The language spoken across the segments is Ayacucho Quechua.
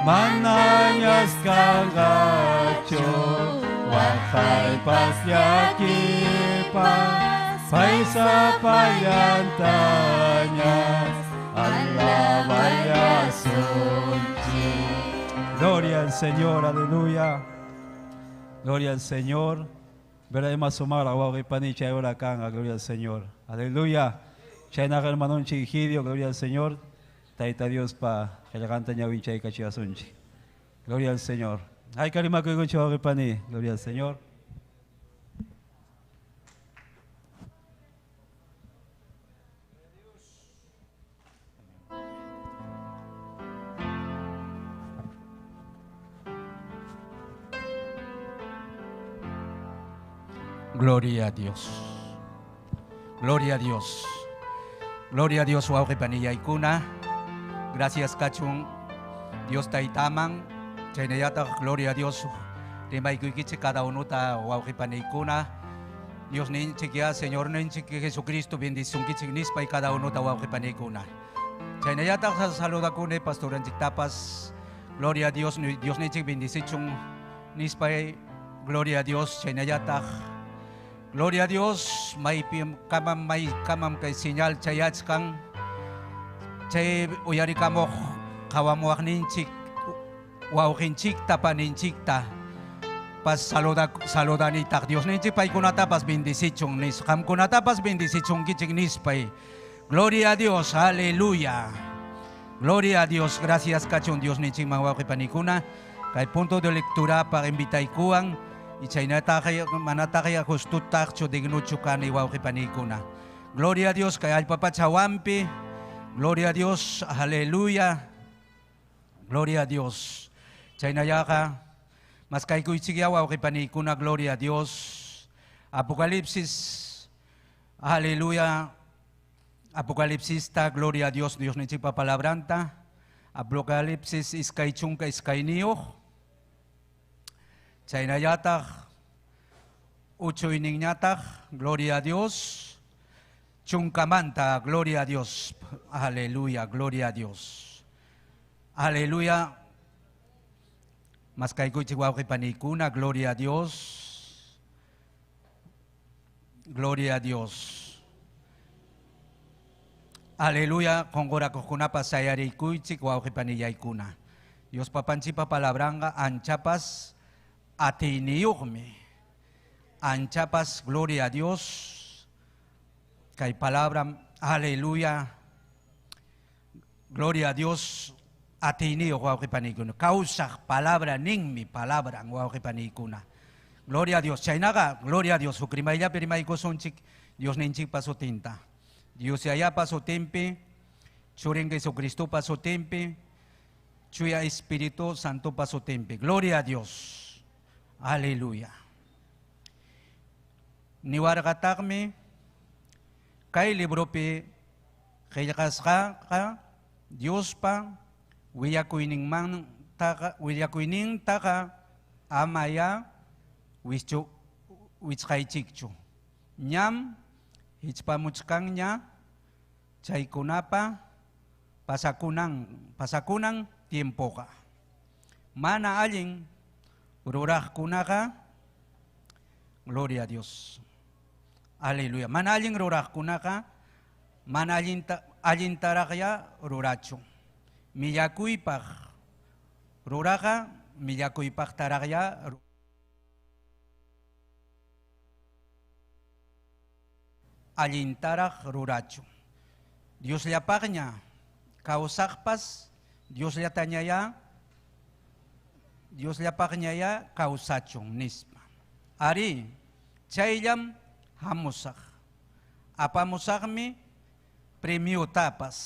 Manañas kanqachu waqaypas llakipas pay sapallantañas alaballasunchik. Gloria al Señor, aleluya. Gloria al Señor. Verá sumar wawqi chay hora kanga, gloria al Señor. Aleluya. Chaynaqa hermanonchik Egidio, gloria al Señor. Tayta Dios pa qillqanta ñawinchaykachiwasunchik. Gloria al Señor. Ay karimakuykunchik wawqi pani, gloria al Señor. Gloria a Dios. Gloria a Dios. Gloria a Dios, wawqi panillaykuna. Gracias kachun Dios taytaman. Chaynallataq gloria a Dios. Rimaykuykichik cada unuta wawqi paniykuna. Dios ninchik ya, Señor ninchik Jesucristo bendisunkichik nispa y cada unuta wawqi paniykuna. Chaynallataq saludakuni pastoranchiktapas. Gloria a Dios, Dios ninchik bendicichun nispa gloria a Dios, chaynallataq. Gloria a Dios, maypim kamam may kamam kay señal chayachkan. Chay uyarikamuq qawamuwaqninchik wawqinchikta paninchikta pas saluda saludanitaq Dios ninchik paykunatapas bendicichun nis qamkunatapas bendicichunkichik nispay. Gloria a Dios, aleluya. Gloria a Dios, gracias kachun Dios ninchikman wawqi panikuna. Kay punto de lectura para invitaykuwan y chaynataqay manataqay justutaqchu dignuchu kani wawqi panikuna. Gloria a Dios kay allpa pachawanpi. Gloria a Dios, aleluya. Gloria a Dios. Chaynallaqa mas kaykuychikya wawqi panikuna, gloria a Dios. Apocalipsis, aleluya. Apocalipsis ta, gloria a Dios, Dios ninchikpa palabranta. Apocalipsis iskay chunka iskayniyuq. Chaynallataq uchuyninñataq, gloria a Dios. Chunkamanta, gloria a Dios. Aleluya, gloria a Dios. Aleluya. Mas kaykuychik wawqi panikuna, gloria a Dios. Gloria a Dios. Aleluya, qunqurakuqkunapas sayarikuychik wawqi panillaykuna. Dios papanchipa palabranqa anchapas atiyniyuqmi. Anchapas, gloria a Dios. Kay palabra, aleluya. Gloria a Dios. Atiyniyuq wawqi panikuna. Kawsaq palabra ninmi palabran wawqi panikuna. Gloria a Dios. Chaynaqa, gloria a Dios. Huk rimayllapi rimaykusunchik Dios ninchikpa sutinta. Dios yayapa sutinpi, Churin Jesucristopa sutinpi, Chuya Espíritu Santopa sutinpi. Gloria a Dios. Aleluya. Niwarqataqmi kay libropi qillqasqaqa Diospa willakuyninmantaqa willakuynintaqa amaya wichqaychikchu. Ñam hichpamuchkanña chaykunapa pasakunan tiempoqa. Mana allin ruraqkunaqa, gloria a Dios. Aleluya. Mana allin ruraqkunaqa mana allintaraqya rurachun. Millakuypaq ruraqa millakuypaqtaraqya allintaraq rurachun. Diosllapaqña kawsaqpas Diosllatañaya Diosllapaqñaya kawsachun nispa. Ari chayllam hamusaq. Apamusaqmi premiotapas.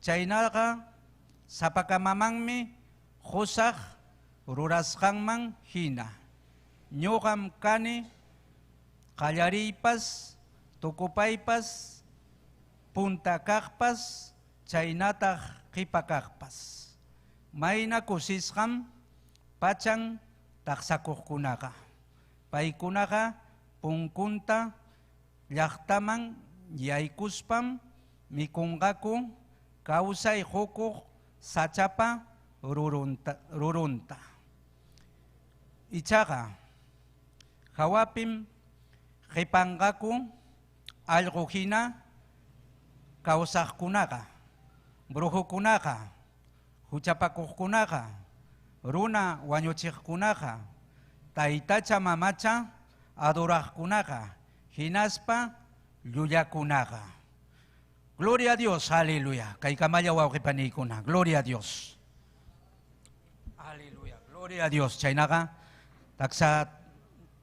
Chaynaqa sapakamamanmi qusaq rurasqanman hina. Ñuqam kani qallariypas tukupaypas punta kaqpas chaynataq qipa kaqpas. Mayna kusisqam pachan taqsakuqkunaqa. Paykunaqa punkunta llaqtaman yaykuspam mikunqaku kawsay qukuq sachapa rurunta. Ichaqa hawapim qipanqaku allqu hina kawsaqkunaqa, brujukunaqa, huchapakuqkunaqa, runa wañuchiqkunaqa, taytacha mamacha adoraqkunaqa, hinaspa llullakunaqa. Gloria a Dios, aleluya. Kaykamalla wawqipaniykuna, gloria a Dios. Aleluya, gloria a Dios. Chaynaqa taksa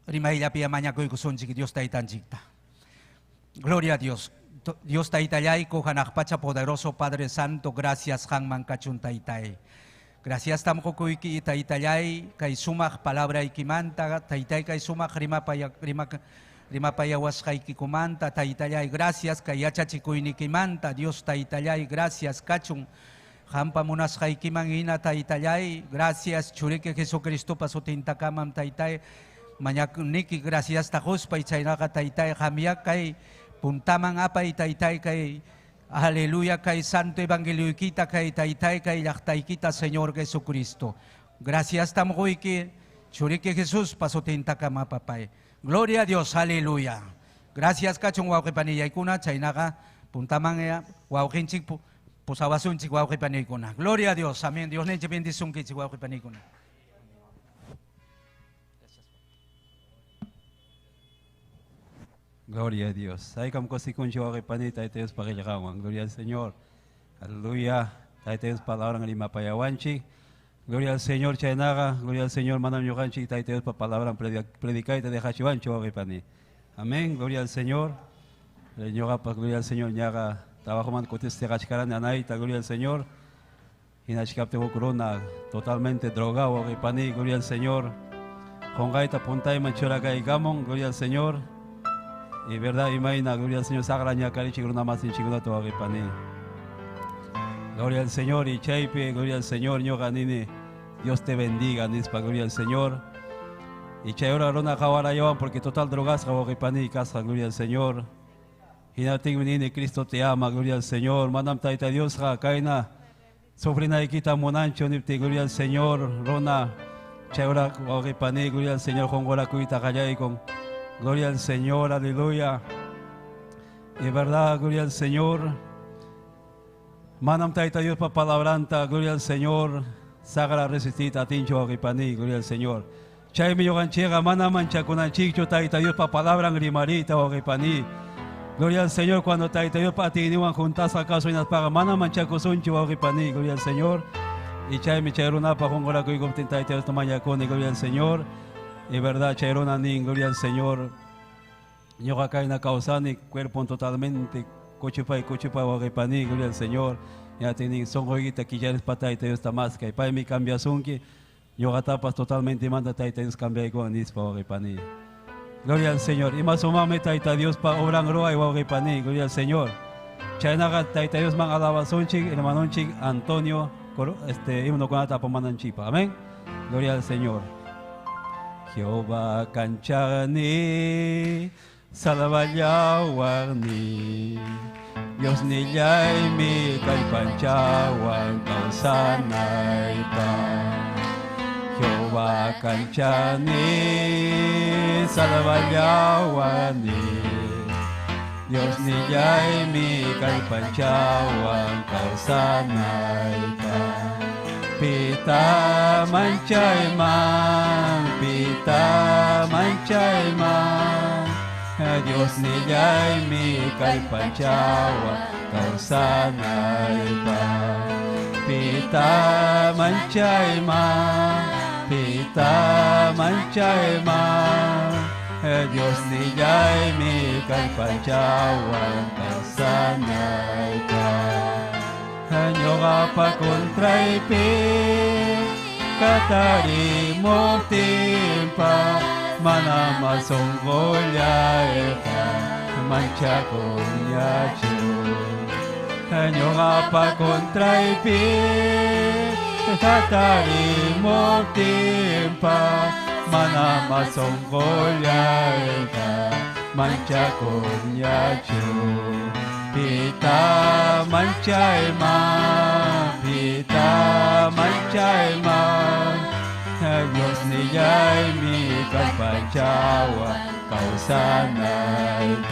rimayllapi mañakuykusunchik Dios taytanchikta. Gloria a Dios. Dios taytallayku hanaq pacha poderoso Padre Santo, gracias qanman kachun taytay. Gracias tam qukuyki taytallay kay sumaq palabraykimanta, taytay kay sumaq rimapayawasqaykikumanta, taytallay gracias kay yachachikuynikimanta, Dios taytallay gracias kachun. Qampa munasqaykiman hina taytallay, gracias churiki Jesucristopa sutintakamam taytay, mañakuniki gracias ta quspay chaynaqa taytay qamya kay puntaman apay taytay kay aleluya kay santo evangelioykita kay taytay kay llaqtaykita Señor Jesucristo. Gracias tam quyki churiki Jesús pasutintakama papay. Gloria a Dios, aleluya. Gracias kachun wawqipanillaykuna chaynaqa puntaman wawqinchik pusawasunchik wawqipaniykuna. Gloria a Dios, amén. Dios ninchik bendisunkichik wawqipaniykuna. Gloria a Dios. Haykam kusikunchik wawqipani Tayta Dios paqillqanwan. Gloria al Señor. Aleluya. Tayta Dios palabran rimapayawanchik. Gloria al Señor chaynaqa. Gloria al Señor manam ñuqanchik Tayta Diospa palabran predicayta dejachiwanchik wawqipani. Amén. Gloria al Señor. Ñuqapa gloria al Señor ñaqa trabajoman kutistiqachkarani anayta. Gloria al Señor. Hinachkaptin huk runa totalmente drogado wawqipani. Gloria al Señor. Qunqayta puntayman churakaykamun. Gloria al Señor. Y verdad y maina, gloria al Señor, sagra ñakarichik runa masinchikunata wawqipani. Gloria al Señor y chaypi, gloria al Señor, ñuqa nini, Dios te bendiga, nispa, gloria al Señor. Y chay hora runa qawarayawan porque total drogasqa wawqipani kasqa, gloria al Señor. Hinatinmi nini, Cristo te ama, gloria al Señor. Manam Tayta Diosqa kayna sufrinaykita munanchu nipti, gloria al Señor, runa chay hora wawqipani, gloria al Señor, qunqurakuyta qallaykun. Gloria al Señor, aleluya. Y verdad, gloria al Señor. Manam Tayta Dios pa palabranta, gloria al Señor. Sagra resistita tincho wawqipani, gloria al Señor. Chaymi ñuqanchikqa mana manchakunanchikchu Tayta Dios pa palabran rimarita wawqipani. Gloria al Señor, cuando Tayta Dios pa atiyninwan juntasqa kasu hinaspaqa mana manchakusunchu wawqipani, gloria al Señor. Y chaymi chay runapa qunqurakuykumptin Tayta Diosta mañakuni, gloria al Señor. Y verdad, chay runa nin, gloria al Señor. Ñuqa kayna kawsani, cuerpo totalmente kuchupay, kuchupay wawqipani, gloria al Señor. Ya tinin sonqoykita killarispa Tayta Diosta maskay. Paymi cambiasunki, ñuqatapas totalmente manda Tayta Dios cambiaykuwan nispa wawqipani. Gloria al Señor. Ima sumaqmi Tayta Diospa obran ruway wawqipani, gloria al Señor. Chaynaqa Tayta Diosman alabasunchik, hermanonchik Antonio, himnokunata apamananchikpa. Amén. Gloria al Señor. Jehová kanchani, salvallawani, Dios nillaymi kallpanchawan kawsanaypa. Jehová kanchani, salvallawani, Dios nillaymi kallpanchawan kawsanaypa. Pita manchayman, pita manchayman, Dios nillaymi kallpanchawan kawsanaypa. Pita manchayman, pita manchayman, Dios nillaymi kallpanchawan kawsanaypa. Ñuqapa contraypi katarimuptinpa mana masonqullayqa manchakunñachu. Ñuqapa contraypi katarimuptinpa mana masonqullayqa manchakunñachu. Pita manchayman, Pita manchayman Dios nillaymi kallpachawan kawsanaypaq.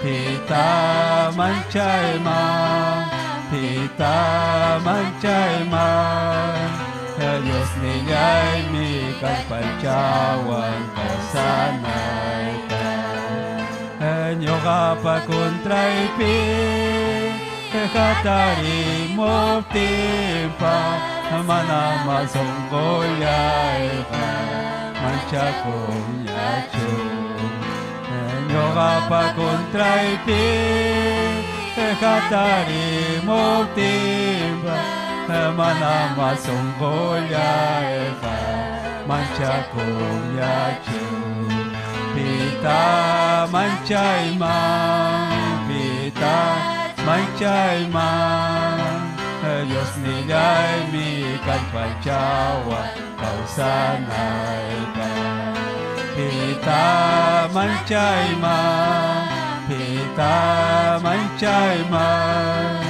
Pita manchayman, pita manchayman Dios nillaymi kallpachawan kawsanaypaq. Ñuqapa contraypi hatarimuptinpa mana masunqullayqa manchakunñachu. Ñuqapa contraypi hatarimuptinpa mana masunqullayqa manchakunñachu. Pita manchayman, pita manchayman Dios nillaymi kallpachawan kawsanaypaq. Pita manchayman, pita manchayman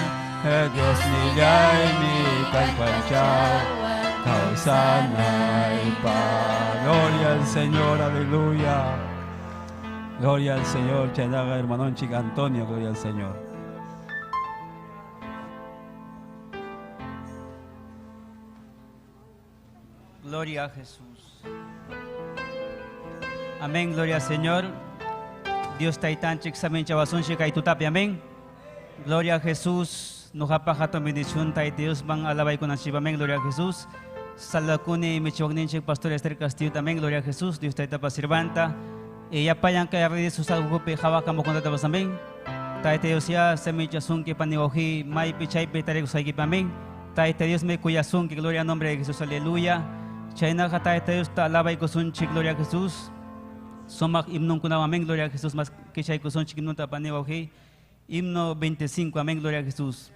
Dios nillaymi kallpachawan kawsanaypaq. Gloria al Señor, aleluya. Gloria al Señor, Chaynaqa hermanonchik Antonio, gloria al Señor. Gloria a Jesús. Amén, gloria al Señor. Dios taytanchik saminchawasunchik kay tutapi, amén. Gloria a Jesús. Noqapaq hatun bendición Tayta Dios van alabaykunanchik, amén, gloria a Jesús. Salakuni michiwaqninchik Pastor Esther Castillo también, gloria a Jesús. Dios taytapa sirvanta. Yapayan kay redes social grupo hawakamo kontatapas, amén. Tayta Dios ya samichasunki paniwaji maypi chaypi tarikusaykipi, amén. Tayta Dios me cuyasunki, gloria al nombre de Jesús, aleluya. Chaynaqa Tayta Dios ta alabaykusunchik, gloria a Jesús. Sumaq himnunkunawan, amén, gloria a Jesús. Mas kichaykusunchik himnunta paniwaji. Himno 25, amén, gloria a Jesús.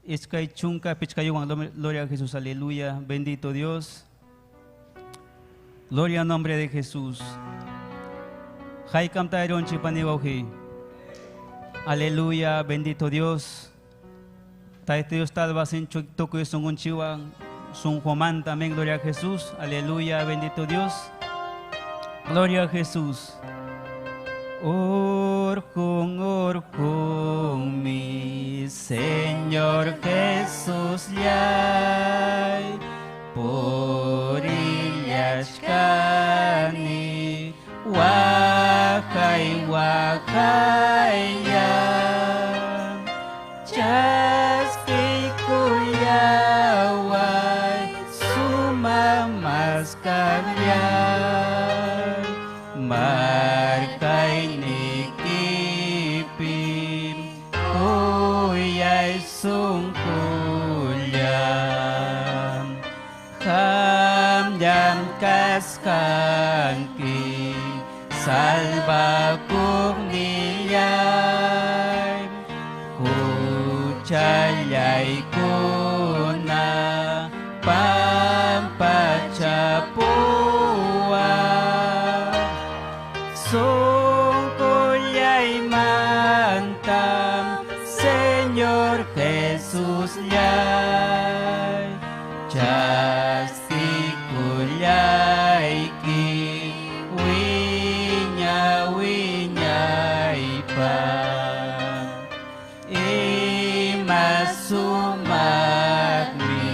Iskay chunka pichkayuwan, gloria a Jesús, aleluya. Bendito Dios. Gloria al nombre de Jesús. Haykam tayronchik paniwaji. Aleluya, bendito Dios. Tayta Dios talvasin tukuy sunqunchikwan sunqumanta, amén, gloria a Jesús. Aleluya, bendito Dios. Gloria a Jesús. Orjun, orjun, mi Señor Jesús, yay, purillashkani, waqay, waqay, ya, chaskiykullaway, suma maskaqllay, markaynikipi, kuyay sunqullam, qamllam kasqanki, salvakuqnillay, huchallaykuna pampachapuway, sunqullaymanta, Señor Jesús llay, chaskikullayki, wiña wiñaypaq, ima sumaqmi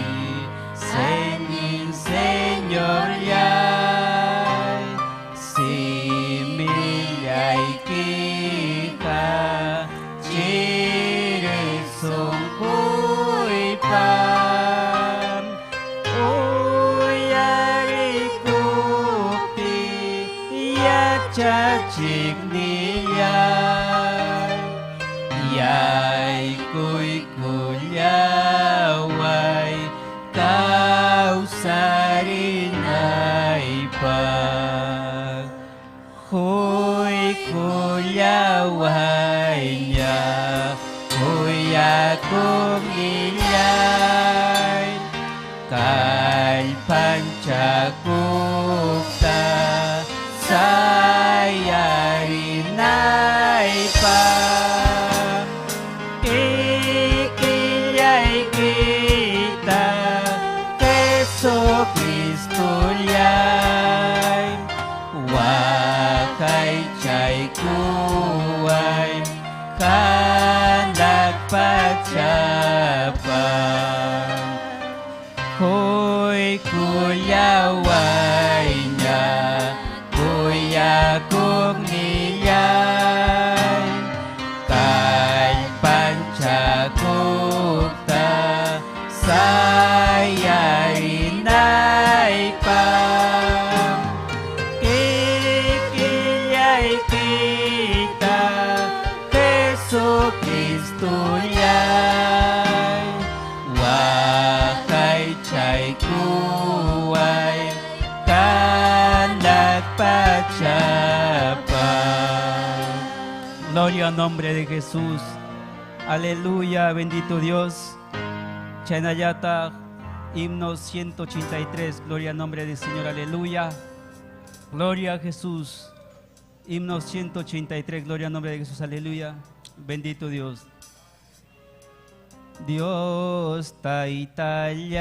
Señin Señor llay, simillaykiqa chiri sunquypaq, uyarikupti yachachiqnillay, yaykuykullaway kawsarinaypaq, huykullawayña kuyakuqnillay, kallpanchakupta sayarinaypaq, kikillaykita Jesucristollay, waqaychaykuway hanaq pachapaq. Quykullawayña kuyakuqnillay, kallpanchakukta sayarinaypaq. Kikillaykita Jesucristollay, waqaychaykuway hanaq pachapaq. Gloria al nombre de Jesús. Aleluya, bendito Dios. Chaynallataq, himno 183. Gloria al nombre del Señor, aleluya. Gloria a Jesús. Himno 183, gloria al nombre de Jesús, aleluya. Bendito Dios. Dios taytallay,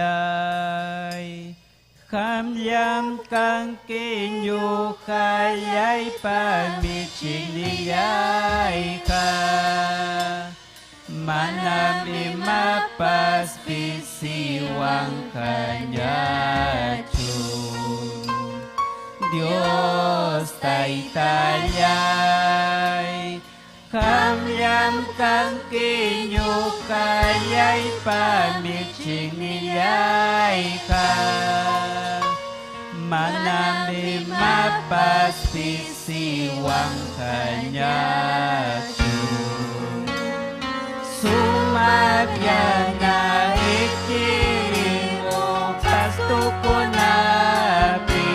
qamllam kanki ñuqallaypa michiqnillayqa. Manam imapas pisiwanqañachu. Dios taytallay, qamllam kanki ñuqallaypa michiqnillayqa. Manam imapas pisiwanqañachu. Sumaq yana ikirinmu pastukunapi,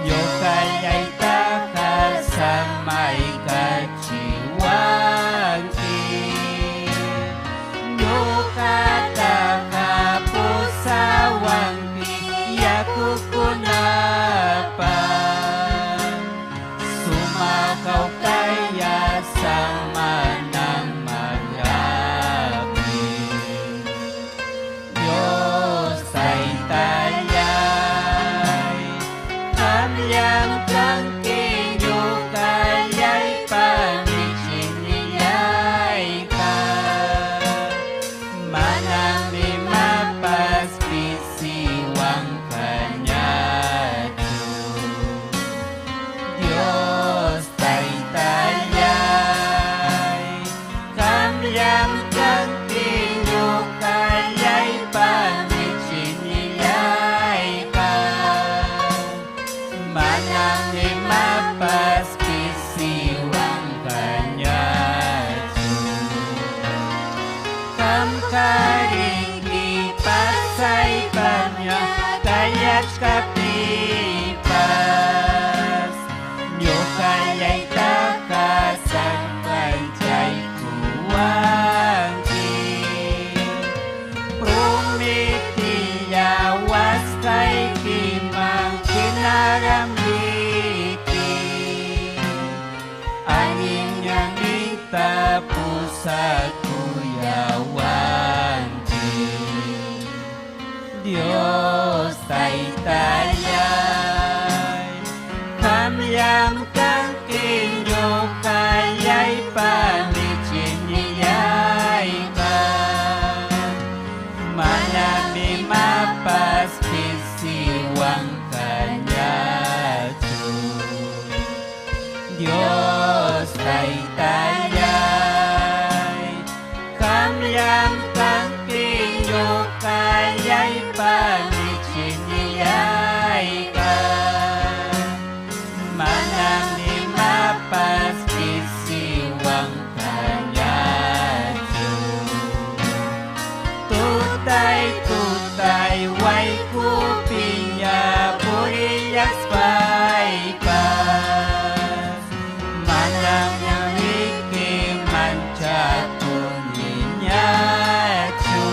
ñuqallaytaqa samaykachiwanki. Ñuqataqa pusawanki yakukunapa, sumaq hawkaya samanang maryapi. Dios taytallay, qamllam kanki ñuqallaypa michiqnillayqa. Manam imapas pisiwanqañachu. Dios taytallay, qamllam kanki ñuqallaypa michiqnillayqa. Manam imapas pisiwanqañachu. Qamqariki pasaypaña kallachkaptipas, ñuqallaytaqa samaychaykuwanki. Prometillawasqaykiman hinaramiki, allin ñanninta pusakullawanki. Dios taytallay, qamllam kanki ñuqallaypa michiqnillayqa. Manam imapas pisiwanqañachu. Dios taytallay, qamllam kanki ñuqallaypa michiqnillayqa. Manam imapas pisiwanqañachu. Tutay tutay waykupiña purillaspaypas, manam ñaniki manchakuniñachu.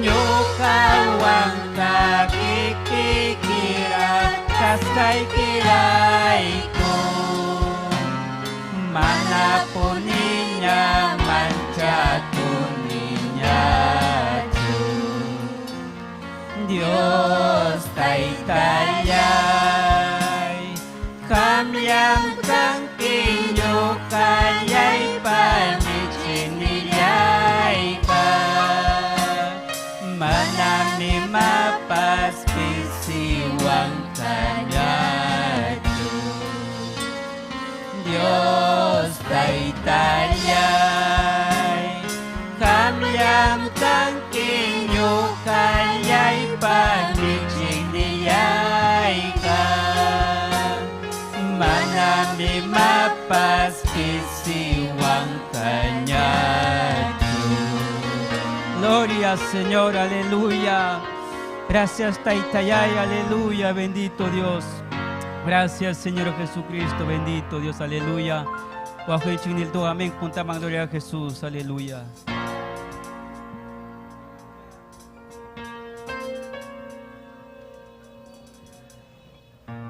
Ñuqawanqa kikikira kasqaykirayku, manapuniña manchakuniñachu. Dios Taytallay, qamllam kanki ñuqallaypa michinillayqa, manam imapas pisiwanqañachu. Dios Taytallay, qamllam kanki ñuqallaypa michinillayqa, manam imapas pisiwanqañachu. Gloria Señor, aleluya. Gracias Taytallay, aleluya, bendito Dios. Gracias Señor Jesucristo, bendito Dios, aleluya. Amén, puntaman, gloria a Jesús, aleluya.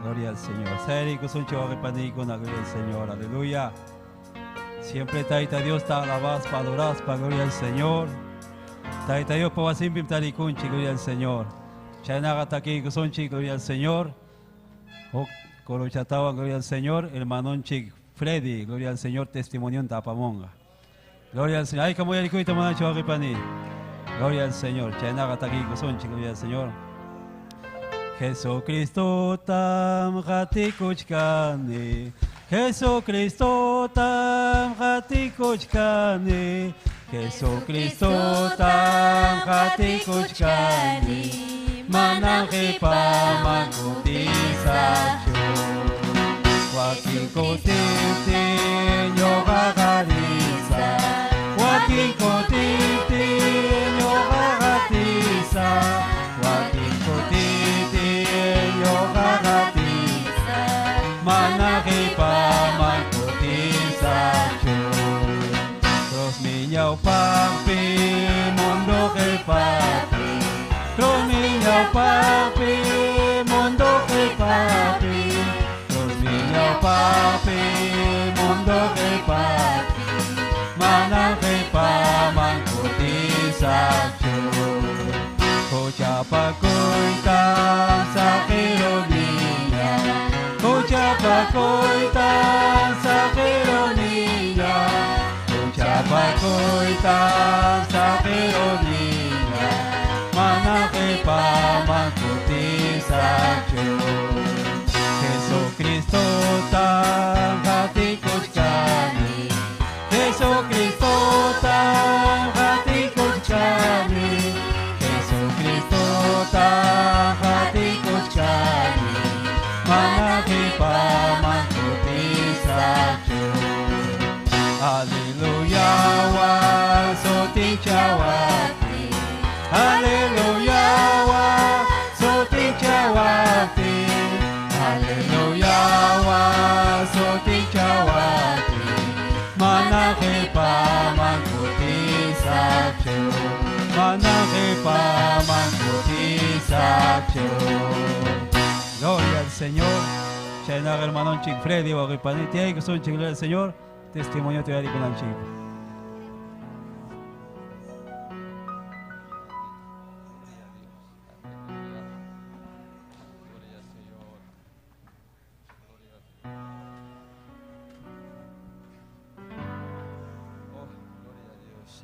Gloria al Señor. Gloria al Señor, aleluya. Siempre Taita Dios está alabás, pa adorás, pa gloria al Señor. Taita Dios, pa wasimpim tarikunchi, gloria al Señor. Chaynaqa takiykusunchik, gloria al Señor. Corochatawa, gloria al Señor. Hermanonchik Freddy, gloria al Señor, testimonio en Tapamonga. Gloria al Señor. Ay, como ya manacho pani. Gloria al Señor. Chaynaqa takiykusunchik, gloria al Señor. Jesucristo tam qatikuchkani, Jesucristo tam qatikuchkani, Jesucristo tam qatikuchkani, manam qipaman kutisachu. Wakin kutiptin ñuqa qarisa, wakin kutiptin ñuqa qatisa, wakin kutiptin ñuqa qatisa, mana qipaman kutisachu. Cruz mi ñawpaqpi mundo qipapi, cruz mi ñawpaqpi mundo qipapi, cruz mi ñawpaqpi mundo qipapi, mana qipaman kutisachu. Huchapakuytam saqiruniña, huchapakuytam saqiruniña, huchapakuytam saqiruniña, mana qipaman kutisachu. Jesucristo tam qatikuchkani, Jesucristo tam qatikuchkani, Jesucristo tam qatikuchkani, mana qipaman kutisachu. Aleluya wa sutichawati, aleluya wa sutichawati, aleluya wa sutichawati, mana qipaman kutisachu, mana qipaman kutisachu. Gloria al Señor. Chaynaqa hermanonchik Freddy wawqipaniti, aykusunchik, gloria al Señor. Testimonio te voy a con chico.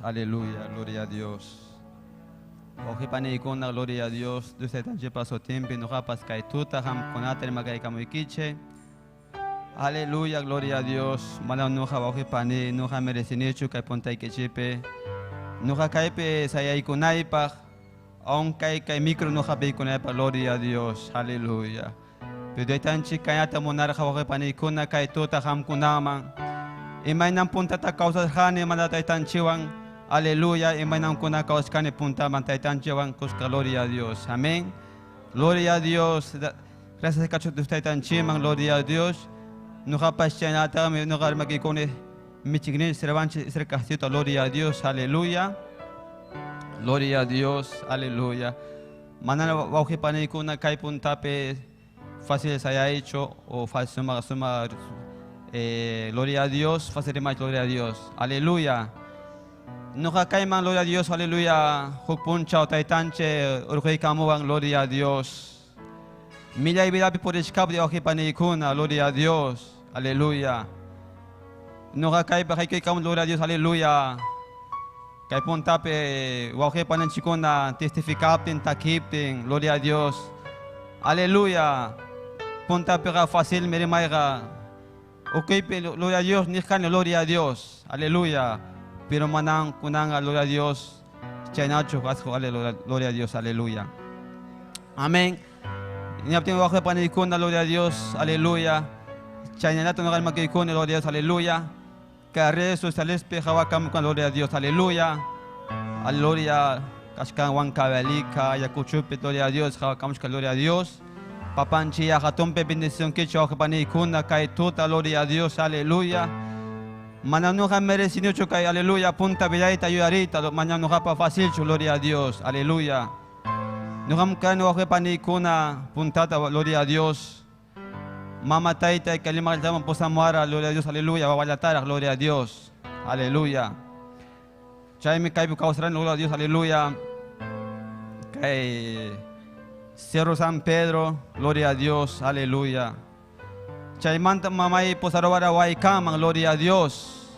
Aleluya, gloria a Dios. Ojipanikuna, gloria a Dios. Dios te paso tiempo, no japas kaituta, ham konate makaykamuikiche. Aleluya, gloria a Dios. Mana nuja ojipani, nuja merecinichu, kai pontaikichipe. Nuja kaipe sayaikunaipa, aun kai kai micro nuja peikunaipa, gloria a Dios. Aleluya. Pero tanchi kayata monarja ojipanikuna, kaituta ham kunaman. Imaynam puntata kawsarqani mana taytanchikwan. Aleluya, imaynam kuna kawsarqani puntaman taytanchikwan. Kuska, gloria a Dios. Amén. Gloria a Dios. Gracias kachu taytanchikman, gloria a Dios. Nuqapas chaynataqmi nuqa armakikuni michiknin sirvanchik sirkaqtito, gloria a Dios. Aleluya. Gloria a Dios. Aleluya. Mana wawqipanikuna kay puntapi fácil sayaychu o fácil suma suma gloria a Dios, fácil más, gloria a Dios. Aleluya. Noqa kayman, gloria a Dios, aleluya. Huk punchaw taytanchik urquykamuwan, gloria a Dios. Millay vidapi purichkaptiy wawqipaniykuna, gloria a Dios, aleluya. Noqa kaypaq haykuykamun, gloria a Dios, aleluya. Kay puntapi wawqipaninchikkuna testificaptin, takiptin, gloria a Dios, aleluya. Puntapiqa facilmi rimayqa. Ukuypi, gloria a Dios, niqkani, gloria a Dios, aleluya. Pero manan kunanqa, gloria a Dios, chaynachu kasqa, aleluya, gloria a Dios, aleluya. Amén. Hinaptin wawqipaniykuna, gloria a Dios, aleluya. Chaynallata ñuqa rimakuykuni, gloria a Dios, aleluya. Kay redes socialespi qhawakamukuna, gloria a Dios, aleluya. Aleluya. Kachkan Huancavelica, Ayacuchopi, gloria a Dios, qhawakamuchka, gloria a Dios. Papanchik hatunpi bendicionkichik wawqipaniykuna, kay tuta, gloria a Dios, aleluya. Mana ñuqa merecinichu kay, aleluya, punta vidayta yuyariyta, mana ñuqapa facilchu, gloria a Dios, aleluya. Ñuqam kani wawqipaniykuna, puntata, gloria a Dios. Mama taytay kay Lima llaqtaman pusamuwara, gloria a Dios, aleluya, wawallataraq, gloria a Dios, aleluya. Chaymi kaypi kawsarani, gloria a Dios, aleluya. Kay Cerro San Pedro, gloria a Dios, aleluya. Chaymanta mamay pusaruwara Huaycaman, gloria a Dios.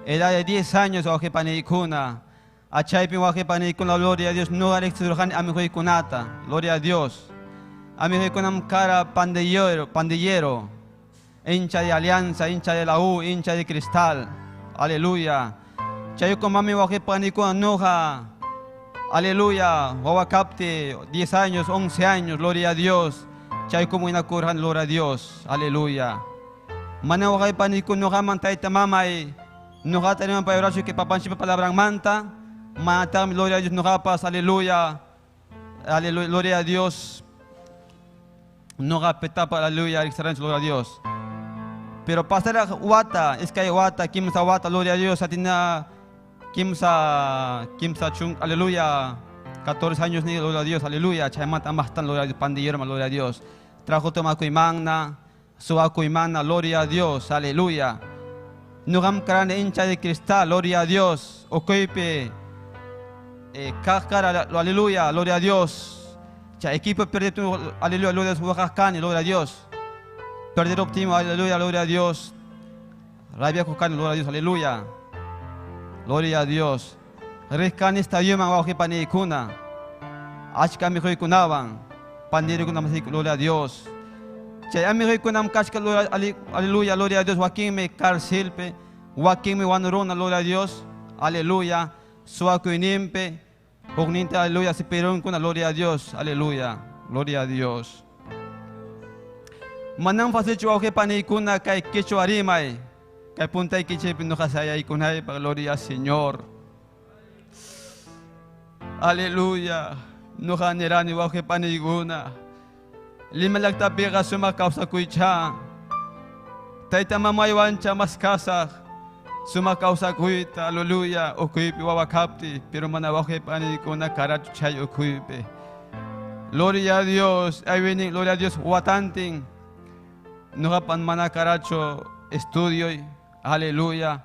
Edad de 10 años wawqipaniykuna. Achaypi wawqipaniykuna, gloria a Dios, ñuqa riqsirurqani amiguykunata, gloria a Dios. Amiguykunam kara pandillero, pandillero, hincha de Alianza, hincha de la U, hincha de Cristal, aleluya. Chayuku mami wawqipaniykuna ñuqa, aleluya, wawa kapti, 10 años, 11 años, gloria a Dios. Chayku munakurqani, gloria a Dios, aleluya. Mana wawqipaniykuna ñuqaman tayta mamay, ñuqata riman payurachu que papanchikpa palabranmanta, manataqmi, gloria a Dios, ñuqapas, aleluya, aleluya, gloria a Dios. Ñuqa pitapa, aleluya, riqsirqanchik, gloria a Dios. Pero pasaraq wata, iskay wata, kimsa wata, gloria a Dios, atina kimsa chun, aleluya, 14 años ni, gloria a Dios, aleluya, chaymanta amaqtan, gloria a Dios, pandillero, gloria a Dios. Trajo tomakuymanna, suwakuymanna, gloria a Dios, aleluya. Ñuqam karani hincha de cristal, gloria a Dios, ukuypi, kaq kara, aleluya, gloria a Dios. Chay equipo perdió, aleluya, gloria a Dios, waqaq kani, gloria a Dios. Perder optimo, aleluya, gloria a Dios. Rabia kani, gloria a Dios, aleluya. Gloria a Dios. Riq kani estadioman wawqipaniykuna. Achka amiguykunawan, pandirikuna, gloria a Dios. Chay amiguykunam kachka, aleluya, gloria a Dios, wakinmi carcelpi, wakinmi wanuruna, gloria a Dios, aleluya. Suwakuyninpi, hukninta, aleluya, sipirunkuna, gloria a Dios, aleluya, gloria a Dios. Manam facilchu wawqipaniykuna kay quechua rimay, kay puntaykichikpi ñuqa sayaykunaypaq, gloria al Señor. Aleluya. Ñuqa nirani wawqipaniykuna, Lima llaqtapiqa sumaq kawsakuycha. Tayta mamaywancha maskasaq, sumaq kawsakuyta, aleluya, ukuypi wawa kapti, pero mana wawqipaniykuna karachu chay ukuypi. Gloria a Dios, ahí viene, gloria a Dios, watantin. Ñuqapan mana karachu estudio, aleluya.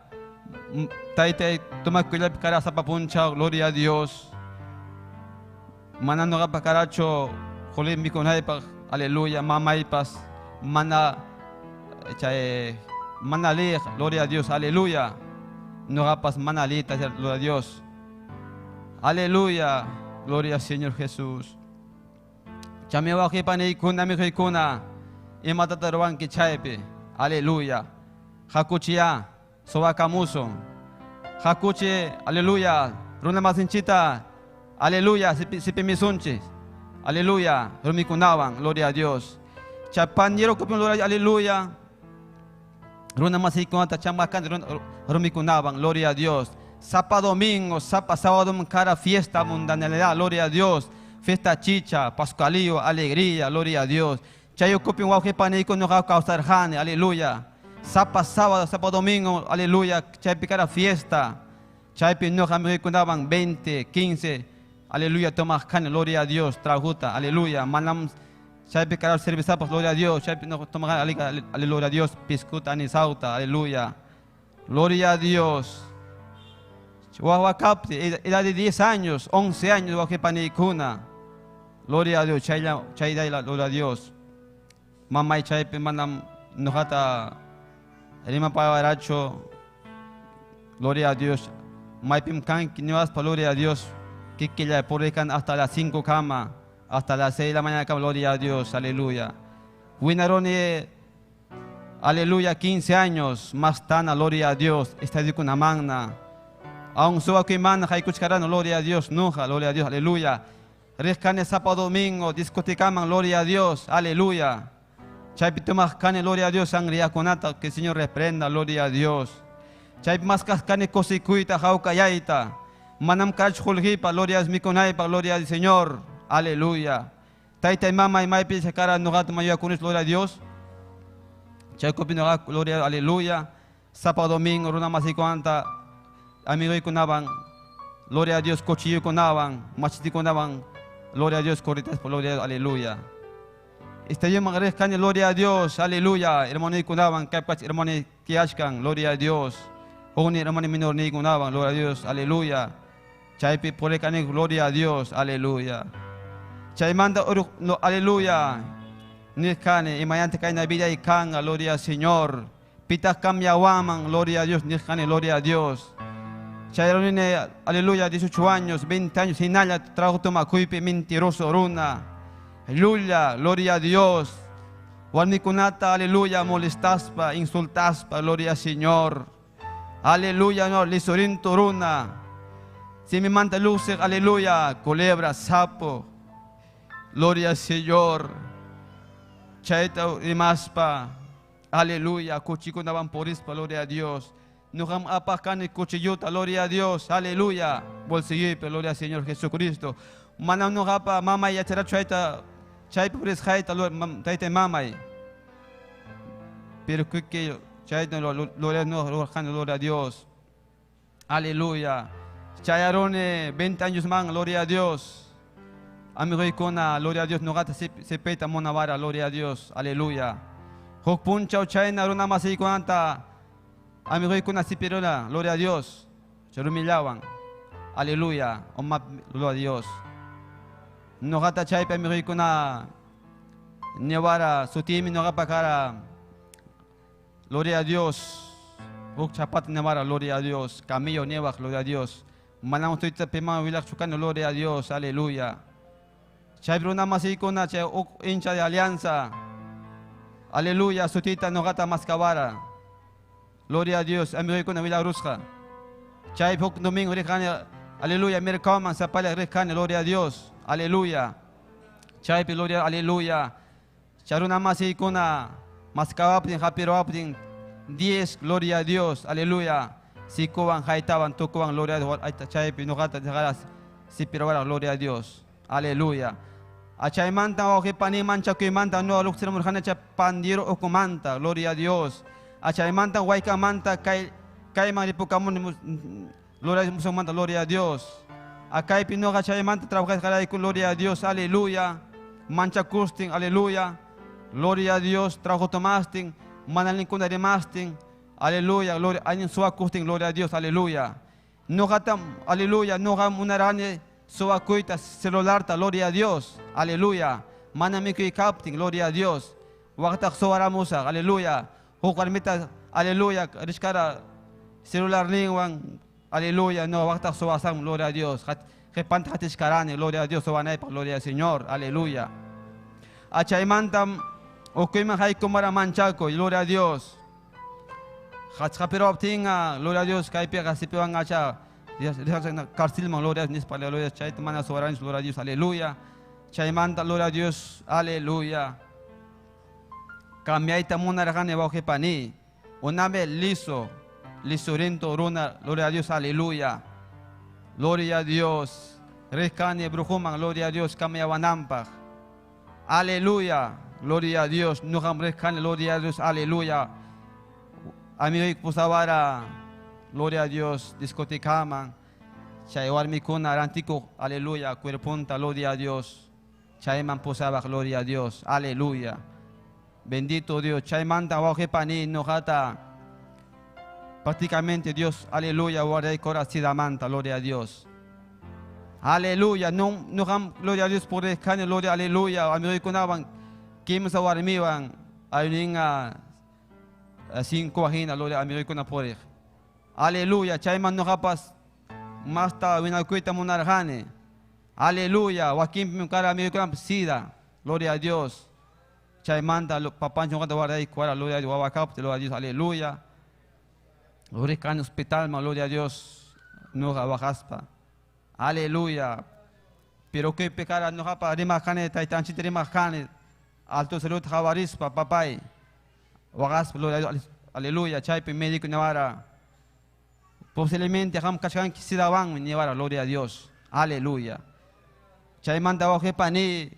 Taytay tomakuyllapi kara sapa punchaw, gloria a Dios. Mana ñuqapa karachu quli mikunaypaq, aleluya, mamaypas mana chay mana liq, gloria a Dios, aleluya. Ñuqapas mana lita, gloria a Dios. Aleluya, gloria al Señor Jesús. Chami wawqipaniykuna, amiguykuna, imatata ruwanki chaypi, aleluya. Hakuchiya, suwakamusun. Hakuchi, aleluya, runa masinchita, aleluya, sipimisunchis. Aleluya, rumikunawan, gloria a Dios. Chapanero kupin, gloria, aleluya. Runa masikunata chamakan rumikunawan, gloria a Dios. Sapa domingo, sapa sábado, cara fiesta mundanalidad, gloria a Dios. Fiesta chicha, pascualillo, alegría, gloria a Dios. Chayo kupin wawqipaniyku ñuqa kawsarqani, aleluya. Sapa sábado, sapa domingo, aleluya, chaypi cara fiesta. Chaypi ñuqa amiguykunawan 20, 15, aleluya, tomaq kani, gloria a Dios, trajuta, aleluya. Manam chaypi cara servizapas, gloria a Dios, chaypi ñuqa tomaq kani, aleluya a Dios, piscuta, anisauta, aleluya. Gloria a Dios. Wawakapti, edad de 10 años, 11 años, wakipanikuna. Gloria a Dios, chayla, chayla, gloria a Dios. Mamá y chaype manam nojata rima pawaracho. Gloria a Dios. Maipim kanki niwaspa, gloria a Dios. Kikilla purican hasta las 5 cama, hasta las 6 de la mañana, gloria a Dios, aleluya. Winaroni, aleluya, 15 años, más tana, gloria a Dios, está una magna. Aún suba que mana, haykuchkarano, gloria a Dios, nuja, gloria a Dios, aleluya. Rizkane sábado domingo, discotecaman, gloria a Dios, aleluya. Chaypi cane, gloria a Dios, sangre conata, que el Señor reprenda, gloria a Dios. Chaypi más cascane cosicuita, jauca yaita. Manam kach juljipa, gloria a mikonaipa, gloria al Señor, aleluya. Taita y mama y maipi cara nogat mayo kunis, gloria a Dios. Chaykopi nogat, gloria, aleluya. Sábado domingo, runa masikuanta, amigo y kunaban, gloria a Dios, cochillo kunaban, machiti kunaban, gloria a Dios, corritas, gloria, aleluya. Este yo me gloria a Dios, aleluya. Hermano y kunaban, kapach, hermano y tiashkan, gloria a Dios. Joni, hermano y menor ni kunaban, gloria a Dios, aleluya. Chaypi por el gloria a Dios, aleluya. Chaymanda, no, aleluya. Nirkane, y mañana cae en vida y canga, gloria al Señor. Pitas cambia waman, gloria a Dios, nirkane, gloria a Dios. Chayronine, aleluya, 18 años, 20 años, hinaya, trajo toma cuipe, mentiroso, runa. Aleluya, gloria a Dios. Warmikunata, aleluya, molestaspa, insultaspa, gloria al Señor. Aleluya, no, lisorinto, runa. Si me manda luces, aleluya, culebra, sapo. Gloria al Señor. Chaita y maspa. Aleluya, cuchico navan porispa, gloria a Dios. Nujam apacani cuchilluta, gloria a Dios, aleluya. Bolsillo, gloria al Señor Jesucristo. Manam nujapa, mama y achara chaita, chay poris jaita, taita mama. Pero que chaita, gloria a Dios. Aleluya. Chayarone, 20 años man, gloria a Dios. Amigo y cona, gloria a Dios, no gata se peta monavara, gloria a Dios, aleluya. Hok puncha chayna runa masi cuanta, amigo y cona sipirola, gloria a Dios. Charumillawan, aleluya, oma, gloria a Dios. No gata chaype amigo y cona, nevara, sutimi no gapa cara, gloria a Dios. Hok chapat nevara, gloria a Dios. Camillo nieva, gloria a Dios. Manamos tuita pema wilak chukano, gloria a Dios, aleluya. Chay bruna masikuna, chay hincha de alianza. Aleluya, sutita nogata mascabara. Gloria a Dios, amigo con la rusca. Chay pok domingo rikane, aleluya, mirkaman sapale rikane, gloria a Dios, aleluya. Chay gloria, aleluya. Charuna masikuna, mascabapin, hapiroapin, 10, gloria a Dios, aleluya. Sikoban, jaitaban, tokoban, gloria a Dios, chay nogata, sipiroara, gloria a Dios. Aleluya. Achaymanta oje pani mancha kuimanta no luxer murjana cha pandiro okumanta, gloria a Dios. Achaymanta huayca manta kai kai maripucamun gloria a Dios, gloria a Dios. Acá pinoga chaymanta trabaja gloria a Dios, aleluya. Mancha kustin, aleluya. Gloria a Dios, trabajo tomastin, manalin kunarimastin, aleluya, gloria, añin suwa kustin, gloria a Dios, aleluya. No gatam, aleluya, no gam unarane suacuita celular, gloria a Dios, aleluya. Manamiko y captin, gloria a Dios. Waktak suaramusa, aleluya. Hukarmita, aleluya. Rishkara celular lingwan, aleluya. No, waktak suasam, gloria a Dios. Repanta hatishkarani, gloria a Dios, suanaipa, gloria al Señor, aleluya. Achaymantam, okuyman haykumara manchaco, gloria a Dios. Hatchapiro gloria a Dios, kaipia sipiwan acha. Carcilman, gloria a Dios, gloria a Dios, gloria a Dios, aleluya. Chaymanta, gloria a Dios, aleluya. Cambiaita munarajane baujepani. Uname liso, lisorento, runa, gloria a Dios, aleluya. Gloria a Dios. Rescane brujuman, gloria a Dios, camiabanampa. Aleluya, gloria a Dios. Nujam rescane, gloria a Dios, aleluya. Amigo pusavara. Gloria a Dios, discotecaman, chaywarmikuna, arantico, aleluya, cuerpunta, gloria a Dios, chayman posaba, gloria a Dios, aleluya. Bendito Dios, chaymanta, wajepani, nojata, Prácticamente Dios, aleluya, guarda corazón, gloria a Dios. Aleluya, no, no, gloria a Dios por el gloria, aleluya. Amigo kunaban, kimsa warmiwan, ayuninga cinco ajina, gloria, amigo kuna por Aleluya, chayman no japas, masta winakuita munarjane. Aleluya, wakim cara amigo kuna sida, gloria a Dios. Chaymanta papancho guarda y cuara, gloria a Dios, gloria a Dios, aleluya. Gloria al hospital, gloria a Dios, no bajaspa. Aleluya. Pero que pecar no japa rima jane taitanchit rima jane alto salud jabarispa papay. Wagas gloria a Dios, aleluya, chaypi médico nevara. Posiblemente ham kashkan kisidawan nevara, gloria a Dios. Aleluya. Chaymanta waje pani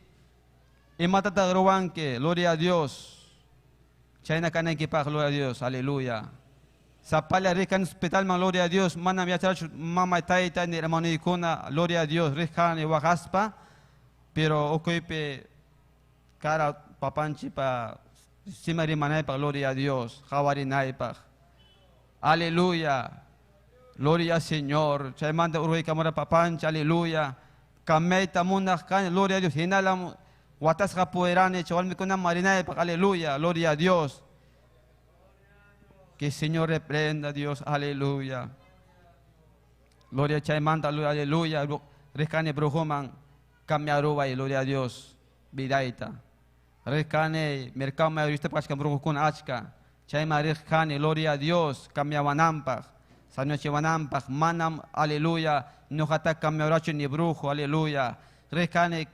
imatata gruanque, gloria a Dios. Chayna kanayki pa, gloria a Dios, aleluya. Zapalla rica en hospital, gloria a Dios. Mana mi mama taita ni hermano ikuna, gloria a Dios, rica ni wajaspa. Pero okoipe cara papanchi pa simari manaipa, gloria a Dios, jawari naipa. Aleluya. Gloria al Señor. Chaymanta uruy kamara papanchi, aleluya. Kameita munda kan, gloria a Dios. Hinalam watasqa puerane, chaval mikuna marinaipa, aleluya, gloria a Dios. Que el Señor reprenda, Dios, aleluya. Gloria a Chaymanta, aleluya. Rescane brujuman, cambiaruba y gloria a Dios. Vidaita. Rescane, mercado mayorista pasca brujukun achka. Chayma rescane, gloria a Dios, cambiabanampa. Sanochebanampa, manam, aleluya. No jata cambiabracho ni brujo, aleluya. Rescane,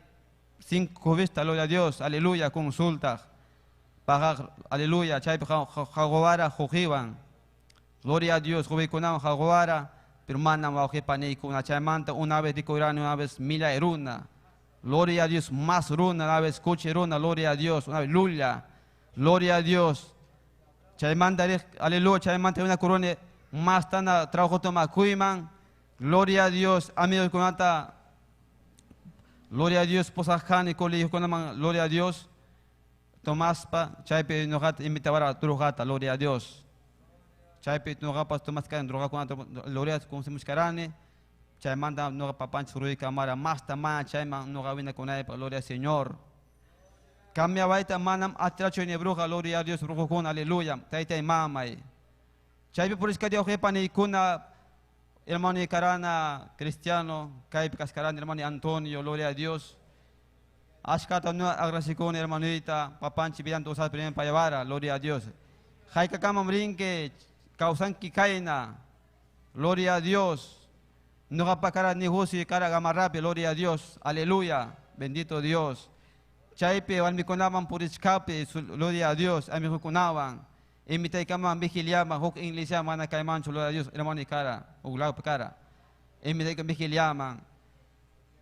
cinco vistas, gloria a Dios, aleluya, consulta. Pagar, aleluya, chay jaguara jujiban. Gloria a Dios, jubikunam jaguara, pero mana wajipanikuna chaymanta una vez dikurani, una vez mila eruna. Gloria a Dios, más runa, una vez cuche runa, gloria a Dios, una vez lulla. Gloria a Dios. Chaymanta, aleluya, chaymanta una corona más tana trabajo toma kuiman. Gloria a Dios, amigos kunata. Gloria a Dios, posajani colegio kunaman, gloria a Dios. Tomaspa, chaypi noqata invitawara drogata, gloria a Dios. Chaypi noqapas Tomás kan droga kuna gloria con se muscarani. Chaymanta noqa papanch rui kamara masta mana chayman noqa wina kunaypa, gloria al Señor. Cambia baita manam atracho ni bruja, gloria a Dios, brujo con aleluya. Tayta y mamay. Chaypi por iska Dios pani kuna hermano y carana cristiano, kaypi kaskarani hermano Antonio, gloria a Dios. Ashkata no agradecikuni hermanita, papanchi vidanto usar primero para llevar, gloria a Dios. Jaika kama brinque, causan kikaina, gloria a Dios. No cara ni jusi cara gamarrapi, gloria a Dios, aleluya, bendito Dios. Chaype valmikunaban purichkapi, gloria a Dios, amikunaban. Imitaykaman vigiliaman, huk iglesia mana kaymanchu, gloria a Dios, hermano y cara, uglao cara. Imitaykaman vigiliaman.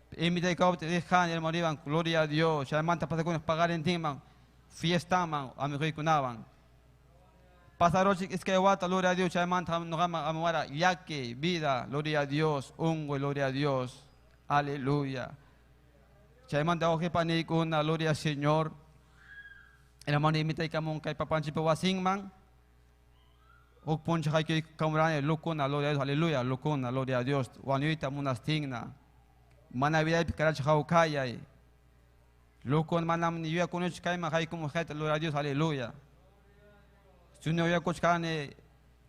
Gloria a Dios. Chaymanta pasakuna pagar en timan, fiesta man, amikunaban. Pasarochik iskayawata, gloria a Dios. Chaymanta noqama amawara yaki, vida, gloria a Dios, ungo, gloria a Dios. Aleluya. Chaymanta ojipanikuna, gloria al Señor. Hermano imitaykamun kay papanchipa wasinman. Huk puncha hayki kamurani lukuna, gloria a Dios, aleluya, lukuna, gloria a Dios. Wañuyta munastigna. Mana vida karach hawkayay. Lukun manam ni yuya kunuch kayma haykum hayta, gloria a Dios, aleluya. Suno yuya kuchkane,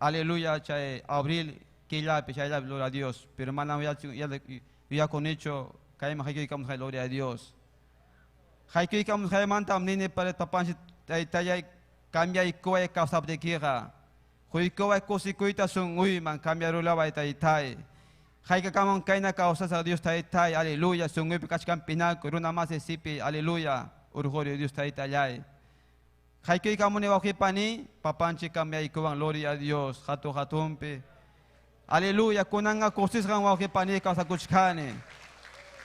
aleluya, chay abril killapi chay gloria a Dios. Pero manam yuya kunicho kayma hayki kamus hay, gloria a Dios. Hayki kamus hay manta nini para papanchi tayay cambia y koy causa de kira. Huikoy kosikuita sun uyman cambia rulaba tay. Jaika kamon kaina causa a Dios tay, aleluya, sun uy kachkan pinaco, runa más sipi, aleluya, urjorio Dios tay tayay. Jaika kamon pani, papanchi cambia y koban, gloria a Dios, jato jatumpe. Aleluya, kunanga kosisgan pani causa kuchkane.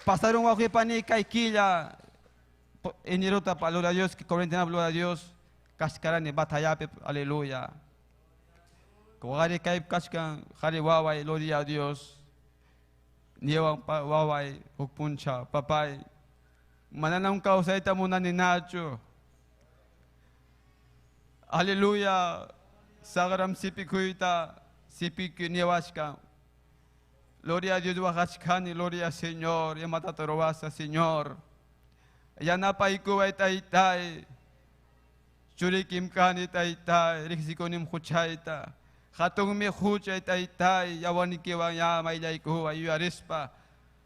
Pasaron pani kaikilla, enirota pa, gloria a Dios, que corriente gloria a Dios, kaskarani batayape, aleluya. Kogari kaip kachkan, jari waway, gloria a Dios. Niewan waway, hukpuncha, papay. Mananang kausaita muna ni Nacho. Aleluya. Sagaram sipikuita, Sipiki niwashka. Gloria a Dios waqachkani, gloria al Señor, imatata ruwasaq, Señor. Yanapaykuway taytay. Churikim kani taytay, riqsikunim huchayta. Hatunmi huchay taytay, yawarnikiwan ya mayllaykuway yuyarispa.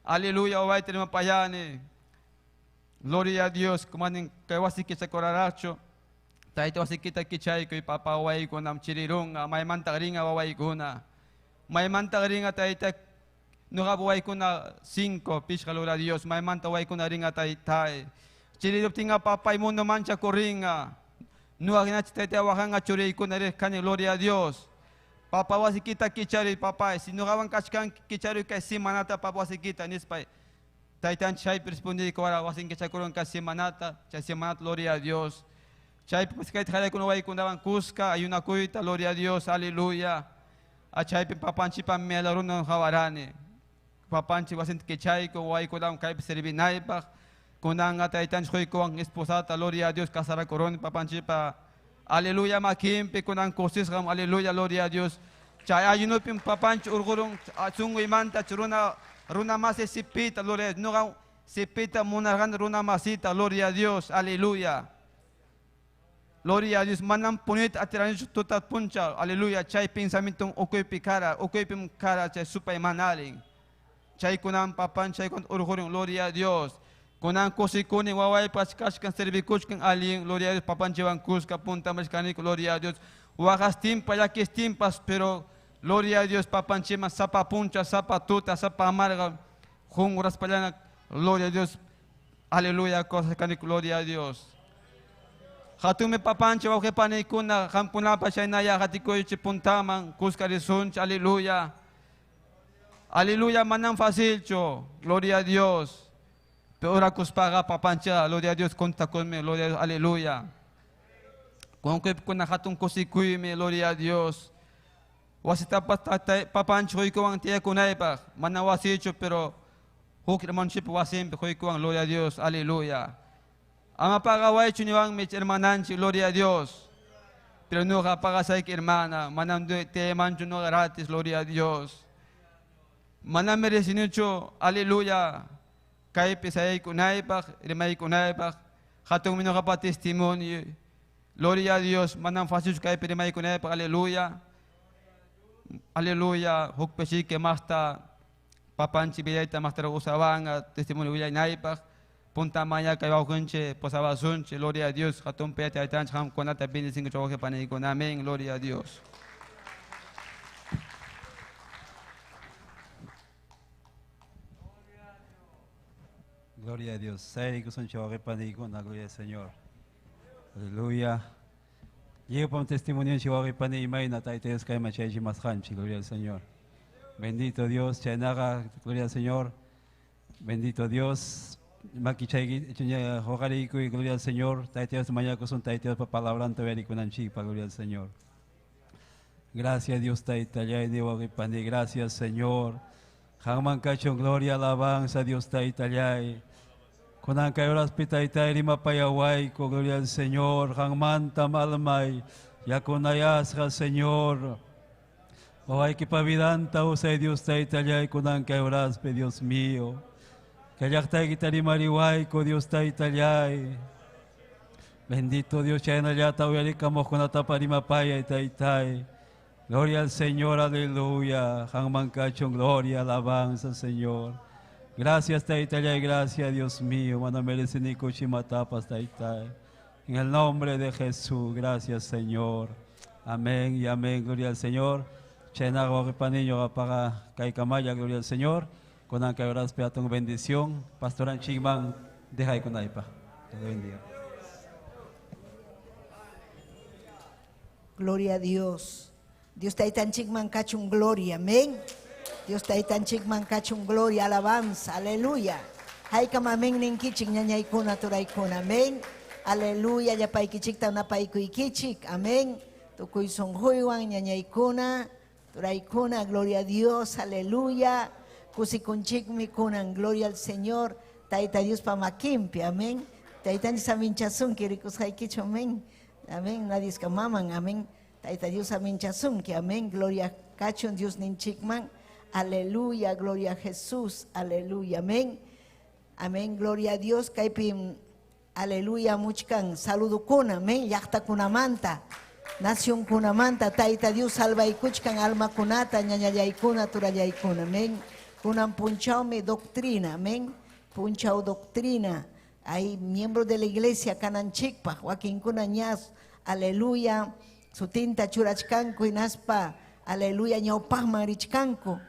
Aleluya, wawayta rimapayani. Gloria a Dios, kumanin kay wasiki chakurarachu. Tayta wasikita kichaykuy, papa wawaykunam chirirunqa, maymanta rinqa wawaykuna. Maymanta rinqa tayta, nuqa wawaykuna 5, pishqa, gloria a Dios, maymanta wawaykuna rinqa taytay. Chiriruptinqa papay mundo mancha corrinqa. Nuqa hinachi tayta waqanqa churiykuna rirqani, gloria a Dios. Papa wasikita kichari, papay, si nuqawan kachkan kichari kay semanata papa wasikita nispay. Taytan chaypi respondí que wasin kichakurun kay semanata, chay semanata, gloria a Dios. Chaypi pues kay taqaykuna waykunawan kuska, ayunakuyta, gloria a Dios, aleluya. Achaypi papanchipa melaruna hawarani. Papanchi wasin kichayku waykunawan kaypi servinaypaq. Kunanga taytanchik quykuwan esposata, gloria a Dios, casarakuruni papanchipa. Aleluya, makinpi kunan kusisqam, aleluya, gloria a Dios. Chay ayunupim papanchi urqurun sunquymanta runa runa masi sipita, gloria a Dios. Nuqa sipita munarqani runa masita, gloria a Dios, aleluya. Gloria a Dios, manam punita atiranichu tuta puncha, aleluya. Chay pensamiento ukuypi kara, ukuypim kara chay supay manalin. Chay kunan papan chay kun urqurun, gloria a Dios. Kunan kusikuni wawaypas kachkan servikuchkan allin, gloria a Dios, papanchiwan kuska punta mashkaniku, gloria a Dios. Waqastimpa llakistimpas, pero gloria a Dios, papanchiman sapa puncha, sapa tuta, sapa amarga, junquraspallana, gloria a Dios, aleluya, cosas kaniku, gloria a Dios. Hatumi papanchi wawqipanikuna, qamkunapa chaynaya qatikuychik puntaman, kuska risunchik, aleluya. Aleluya, manam facilchu, gloria a Dios. Pero orakuspaqa papancha, gloria a Dios, conta conmigo, gloria a Dios, aleluya. Con que kuna hatun kusikuymi, gloria a Dios. Wasitapas papanchi huykuwan tiyakunaypaq, mana wasichu, pero huk hermanonchikpa wasinpi huykuwan, gloria a Dios, aleluya. Ama pagawaychu niwanmi hermananchik, gloria a Dios. Pero nuqa pagasayki hermana, manam tiyamanchu nuqa gratis, gloria a Dios. Manam merecinichu, aleluya. Kaypi sayaykunaypaq, rimaykunaypaq, hatunmi nuqapa testimonio. Gloria a Dios, manam facilchu kaypi rimaykunaypaq, aleluya. Aleluya, huk pechike masta papanchi villayta mastara usawanqa, testimonio willanaypaq. Punta maña kay wawqinchik posawasunchik, gloria a Dios, hatun payta taytanchik qamkunata bendicinki wawqipaniykuna, amén, gloria a Dios. Gloria a Dios. Gloria al Señor. Aleluya. Llego un testimonio en Chihuahua y Mayna, Taita Dios, Kaima, Chaychi, Mashanchi. Gloria al Señor. Bendito Dios, Chaynaga, gloria al Señor. Bendito Dios. Maki Chayki, Chuña, Jojarico, y gloria al Señor. Taita Dios, Mañaco, son Taita Dios, palabrante, Verikunanchipa, gloria al Señor. Gracias Dios, Taita, Yay, Pani, gracias Señor. Jamán Cacho, gloria, alabanza, Dios, Taita, Yay. Kunan kay oras pitay tay rima payaway ko, gloria al Señor. Hangmanta malmay, yakunayasqa, Señor. Oay kipavidanta usay Dios taytallay kunan kay oras pe Dios mío. Kayaqtay kitarimariway ko Dios taytallay. Bendito Dios, chaynallata uyarikamos kunataparimapaya taytay. Gloria al Señor, aleluya. Hangman kachon, gloria, alabanza, Señor. Gracias, Taitaya, gracias, Dios mío. Mano merece ni cuchimatapas, Taitay. En el nombre de Jesús, gracias, Señor. Amén y amén, gloria al Señor. Chenago, paniño, apaga, Kaikamaya, gloria al Señor. Con anca peatón, bendición. Pastor Anchigman, deja ahí con aipa. Dios le bendiga. Gloria a Dios. Dios Taitan Chigman cachun gloria, amén. Dios taytan chikman kachun gloria, alabanza, aleluya. Haykam amén ninkichik ñañaykuna turaykuna, amén. Aleluya, llapaykichikta napaykuykichik, amén. Tukuy sunquywan ñañaykuna, turaykuna, gloria a Dios, aleluya. Kusikunchikmi kunan, gloria al Señor. Tayta Dios pa makinpi, amén. Taytanchik saminchasunki rikusqaykichu, amén. Amén, nadie es maman, amén. Tayta Dios saminchasunki, amén. Gloria Kachun Diosninchikman. Aleluya, gloria a Jesús. Aleluya, amén. Amén, gloria a Dios. Kaypi, aleluya, muchkan saludukuna, amén. Llaqtakunamanta, nacionkunamanta, Tayta Dios salvaykuchkan almakunata, ñañallaykuna, turallaykuna, amén. Kunan punchawmi doctrina, amén. Punchaw doctrina. Hay miembros de la iglesia kananchikpaq, wakinkuna ñas, aleluya, sutinta churachkanku hinaspa, aleluya, ñawpaqman richkanku.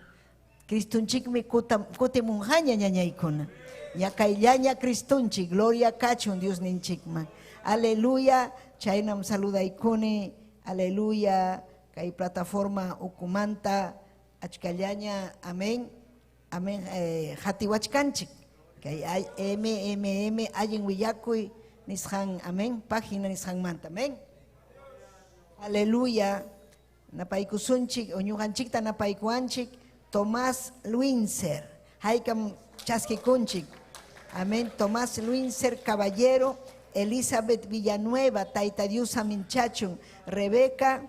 Cristunchikmi kutimunqaña ñañaykuna. Ñakayllaña Cristunchik, gloria kachun Diosninchikman. Aleluya, chaynam saludaykuni, aleluya, kay plataforma ukumanta, achkallaña, amén, amén, hatiwachkanchik. Kay M, M, M, allin willakuy nisqan, amén, página nisqanmanta, amén. Aleluya, napaykusunchik, uñuqanchikta napaykuanchik, Tomás Luinser, haykam chaskikunchik, amén, Tomás Luinser Caballero, Elizabeth Villanueva, Tayta Dios aminchachun, Rebeca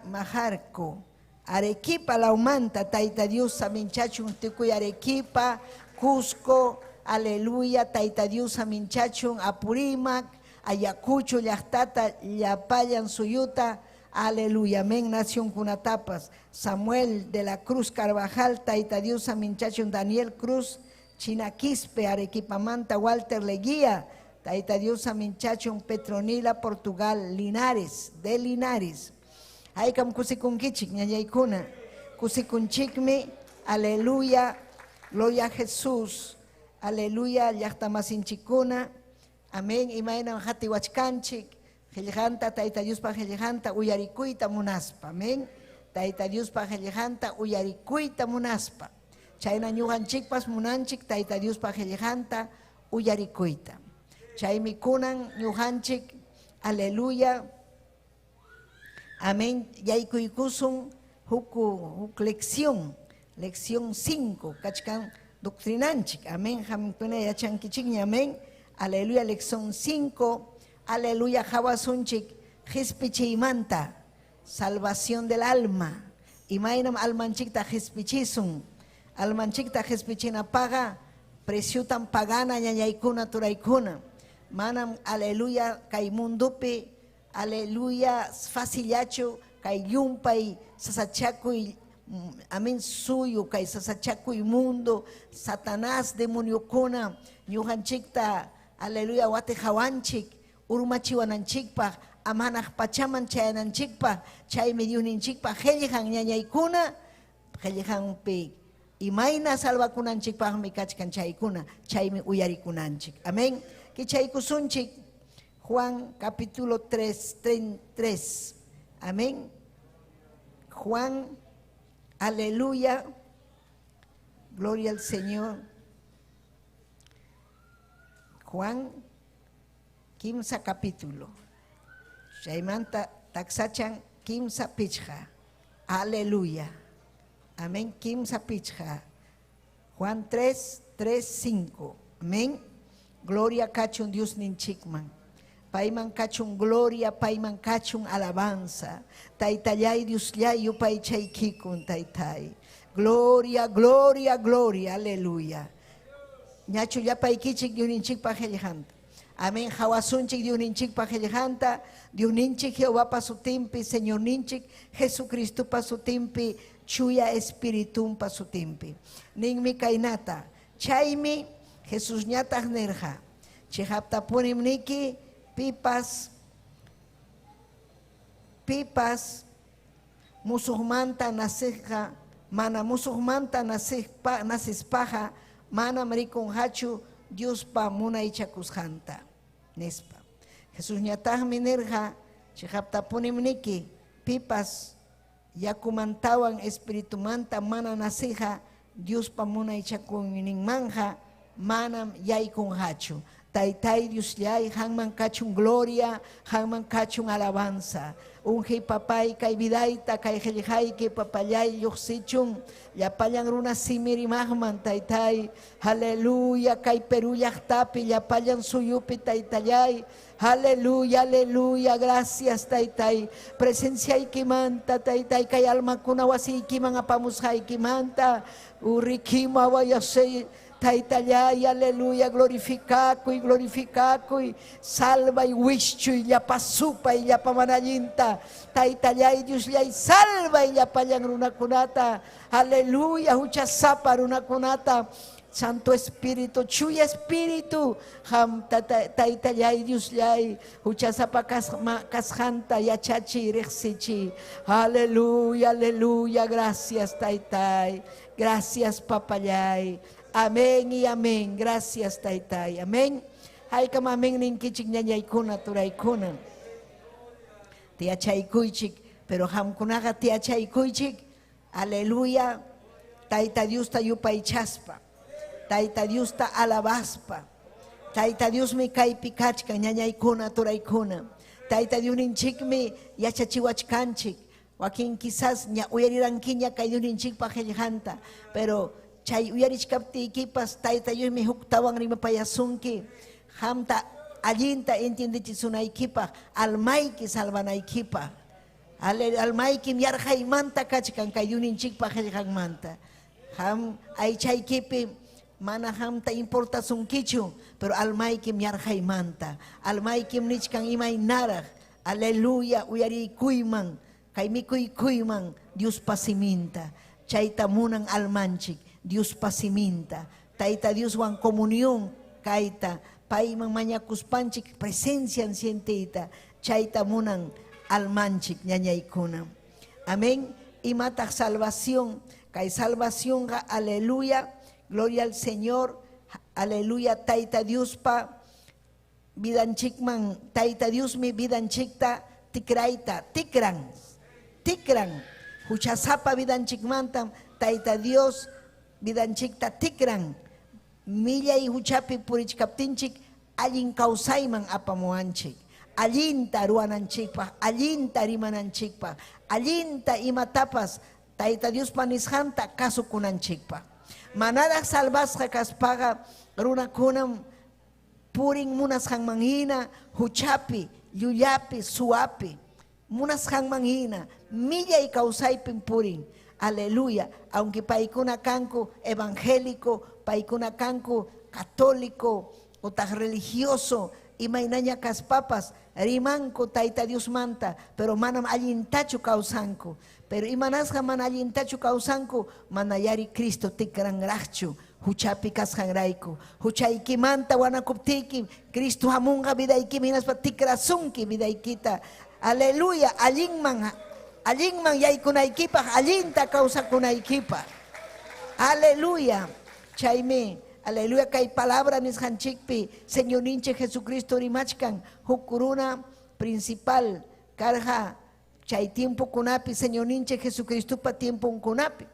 Majarco, Arequipa Laumanta, Tayta Dios aminchachun, tukuy Arequipa, Cusco, aleluya, Tayta Dios aminchachun, Apurímac, Ayacucho, llaqtata, Llapallan, Suyuta, aleluya, amén, nación Cunatapas, Samuel de la Cruz Carvajal, Tayta Dios aminchachun, Daniel Cruz, Chinaquispe, Arequipamanta, Walter Leguía, Tayta Dios aminchachun, Petronila, Portugal, Linares, de Linares. Haykam kusikunkichik, ñañaykuna, kusikunchikmi, aleluya, gloria a Jesús, aleluya, llaqtamasinchikuna, amén, imaynam hatiwachkanchik, qillqanta, Tayta Diospa qillqanta uyarikuyta munaspa, amén, Tayta Diospa qillqanta uyarikuyta munaspa, chayna ñuqanchikpas munanchik Tayta Diospa qillqanta uyarikuyta. Chaymi kunan ñuqanchik, aleluya, amén, yaykuykusun huk lección, lección 5, kachkan doctrinanchik, amén, hamkuna yachankichikña, amén, aleluya, lección 5, aleluya, hawasunchik, qispichiymanta, salvación del alma, imaynam almanchikta qispichisun, almanchikta qispichinapaqa, preciutan pagana ñañaykuna turaykuna, manam, aleluya, kay mundupi, aleluya, facillachu, kay llumpay, sasachakuy, amén, suyu, kay sasachakuy mundo, Satanás, demoniokuna, ñuqanchikta, aleluya, watiqawanchik, urmachiwananchikpaq, amanaq pachaman chayananchikpaq, chaymi Diosninchikpaq qillqan ñañaykuna, qillqanpi imayna salvakunanchikpaqmi kachkan chaykuna, chaymi uyarikunanchik. Amén. Kichaykusunchik, Juan capítulo 3, 3. Amén. Juan, aleluya, gloria al Señor. Juan, 15 capítulo. Chaymanta taksachan 15 pichqa. Aleluya. Amén, 15 pichqa. Juan 3, 3, 5. Amén. Gloria kachun Dios ninchikman. Payman kachun gloria, payman kachun alabanza. Taytallay Diosllay yupaychaykikun taytay. Gloria, gloria, gloria, aleluya. Ñachu llapaykichik Diosninchikpa qillqanta. Amén, hawasunchik Diosninchikpa qillqanta, Diosninchik Jehovapa sutinpi, Señorninchik Jesucristopa sutinpi, Chuya Espiritumpa sutinpi. Ninmi kaynata, chaymi Jesús ñataq nirqa, chiqaptapunim niki, pipas, pipas musuqmanta nasiqqa, mana musuqmanta nasispaqa, manam rikunqachu Diospa munaychakusqanta, nispa. Jesús ñataqmi nirqa, chiqaptapunim niki, pipas yakumantawan espiritumanta mana nasiqa, Diospa munaychakuyninmanja manam yaykunqachu. Taytay Diosllay, hanman kachun gloria, hanman kachun alabanza. Ungi papay kay vidayta kay qillqayki papallay lluqsichun llapallan runa simi rimaqman taytay. Aleluya kay Perú llaqtapi llapallan suyupi taytallay. Aleluya, aleluya, gracias taytay. Presenciaykimanta taytay kay almakuna wasiykiman apamusqaykimanta. Urikima wayasay Taytallay, aleluya, glorificakuy, glorificakuy, salvay, wischuy, llapa supay, llapa manallinta, Taytallay, Diosllay, salvay, llapallan runakunata, aleluya, huchasapa runakunata, Santo Espíritu, Chuya Espíritu, ham taytallay, Diosllay, huchasapa kasqanta yachachi, riqsichi, aleluya, aleluya, gracias taytay, gracias papallay. Amén y amén. Gracias, Taytay. Amén. Haykam amén ninkichik ñañaykuna turaykuna. Tiachaykuychik, pero hamkunaqa tiachaykuychik. Aleluya. Tayta Diosta yupaychaspa. Tayta Diosta alabaspa. Tayta Diosmi kaypi kachkan ñañaykuna turaykuna. Tayta Diosninchikmi yachachiwachkanchik. Wakin quizás ña uyarirankiña kay Diosninchikpa qillqanta, pero chay uyarichkaptiykipas Tayta Diosmi huktawan rimapayasunki qamta allinta entiendechisunaykipaq almayki salvanaykipaq. Almaykim yarqaymanta kachkan kay Diosninchikpa qillqanmanta. Qam aychaykipi mana qamta importasunkichu, pero almaykim yarqaymanta. Almaykim nichkan imaynaraq. Aleluya, uyariykuyman, kay mikuykuyman Diospa siminta. Chayta munan almanchik. Diospa siminta. Tayta Dioswan comunión kayta, payman mañakuspanchik presencian sientiyta, chayta munan almanchik ñañaykuna. Amén. Imataq salvación, kay salvacionqa, aleluya, gloria al Señor, aleluya, Tayta Diospa vidanchikman, Tayta Diosmi vidanchikta tikrayta, tikran, tikran, huchasapa vidanchikmantam Tayta Dios vidanchikta tikran, millay huchapi purichkaptinchik allin kawsayman apamuwanchik, allinta ruwananchikpaq, allinta rimananchikpaq, allinta imatapas Tayta Diospa nisqanta kasukunanchikpaq. Manaraq salvasqa kaspaqa runakunam purin munasqanman hina huchapi, llullapi, suwapi, munasqanman hina millay kawsaypim purin. Aleluya, aunque paykuna kanku evangélico, paykuna kanku católico, otaq religioso, imaynaña kaspapas, rimanku Tayta Diosmanta, pero manam allintachu kawsanku. Pero imanasqa mana allintachu kawsanku, manayari Cristo tikranraqchu, huchapi kasqanrayku. Huchaykimanta wanakuptiyki, Cristo hamunqa vidaykimi hinaspa tikrasunki vidaykita. Aleluya, allinman, allinman yaykunaykipaq, allinta kawsakunaykipaq. Aleluya. Chaymi, aleluya, kay palabra nisqanchikpi, Señorninchik Jesucristo rimachkan, huk runa principal karqa chay tiempokunapi, Señorninchik Jesucristopa tiemponkunapi.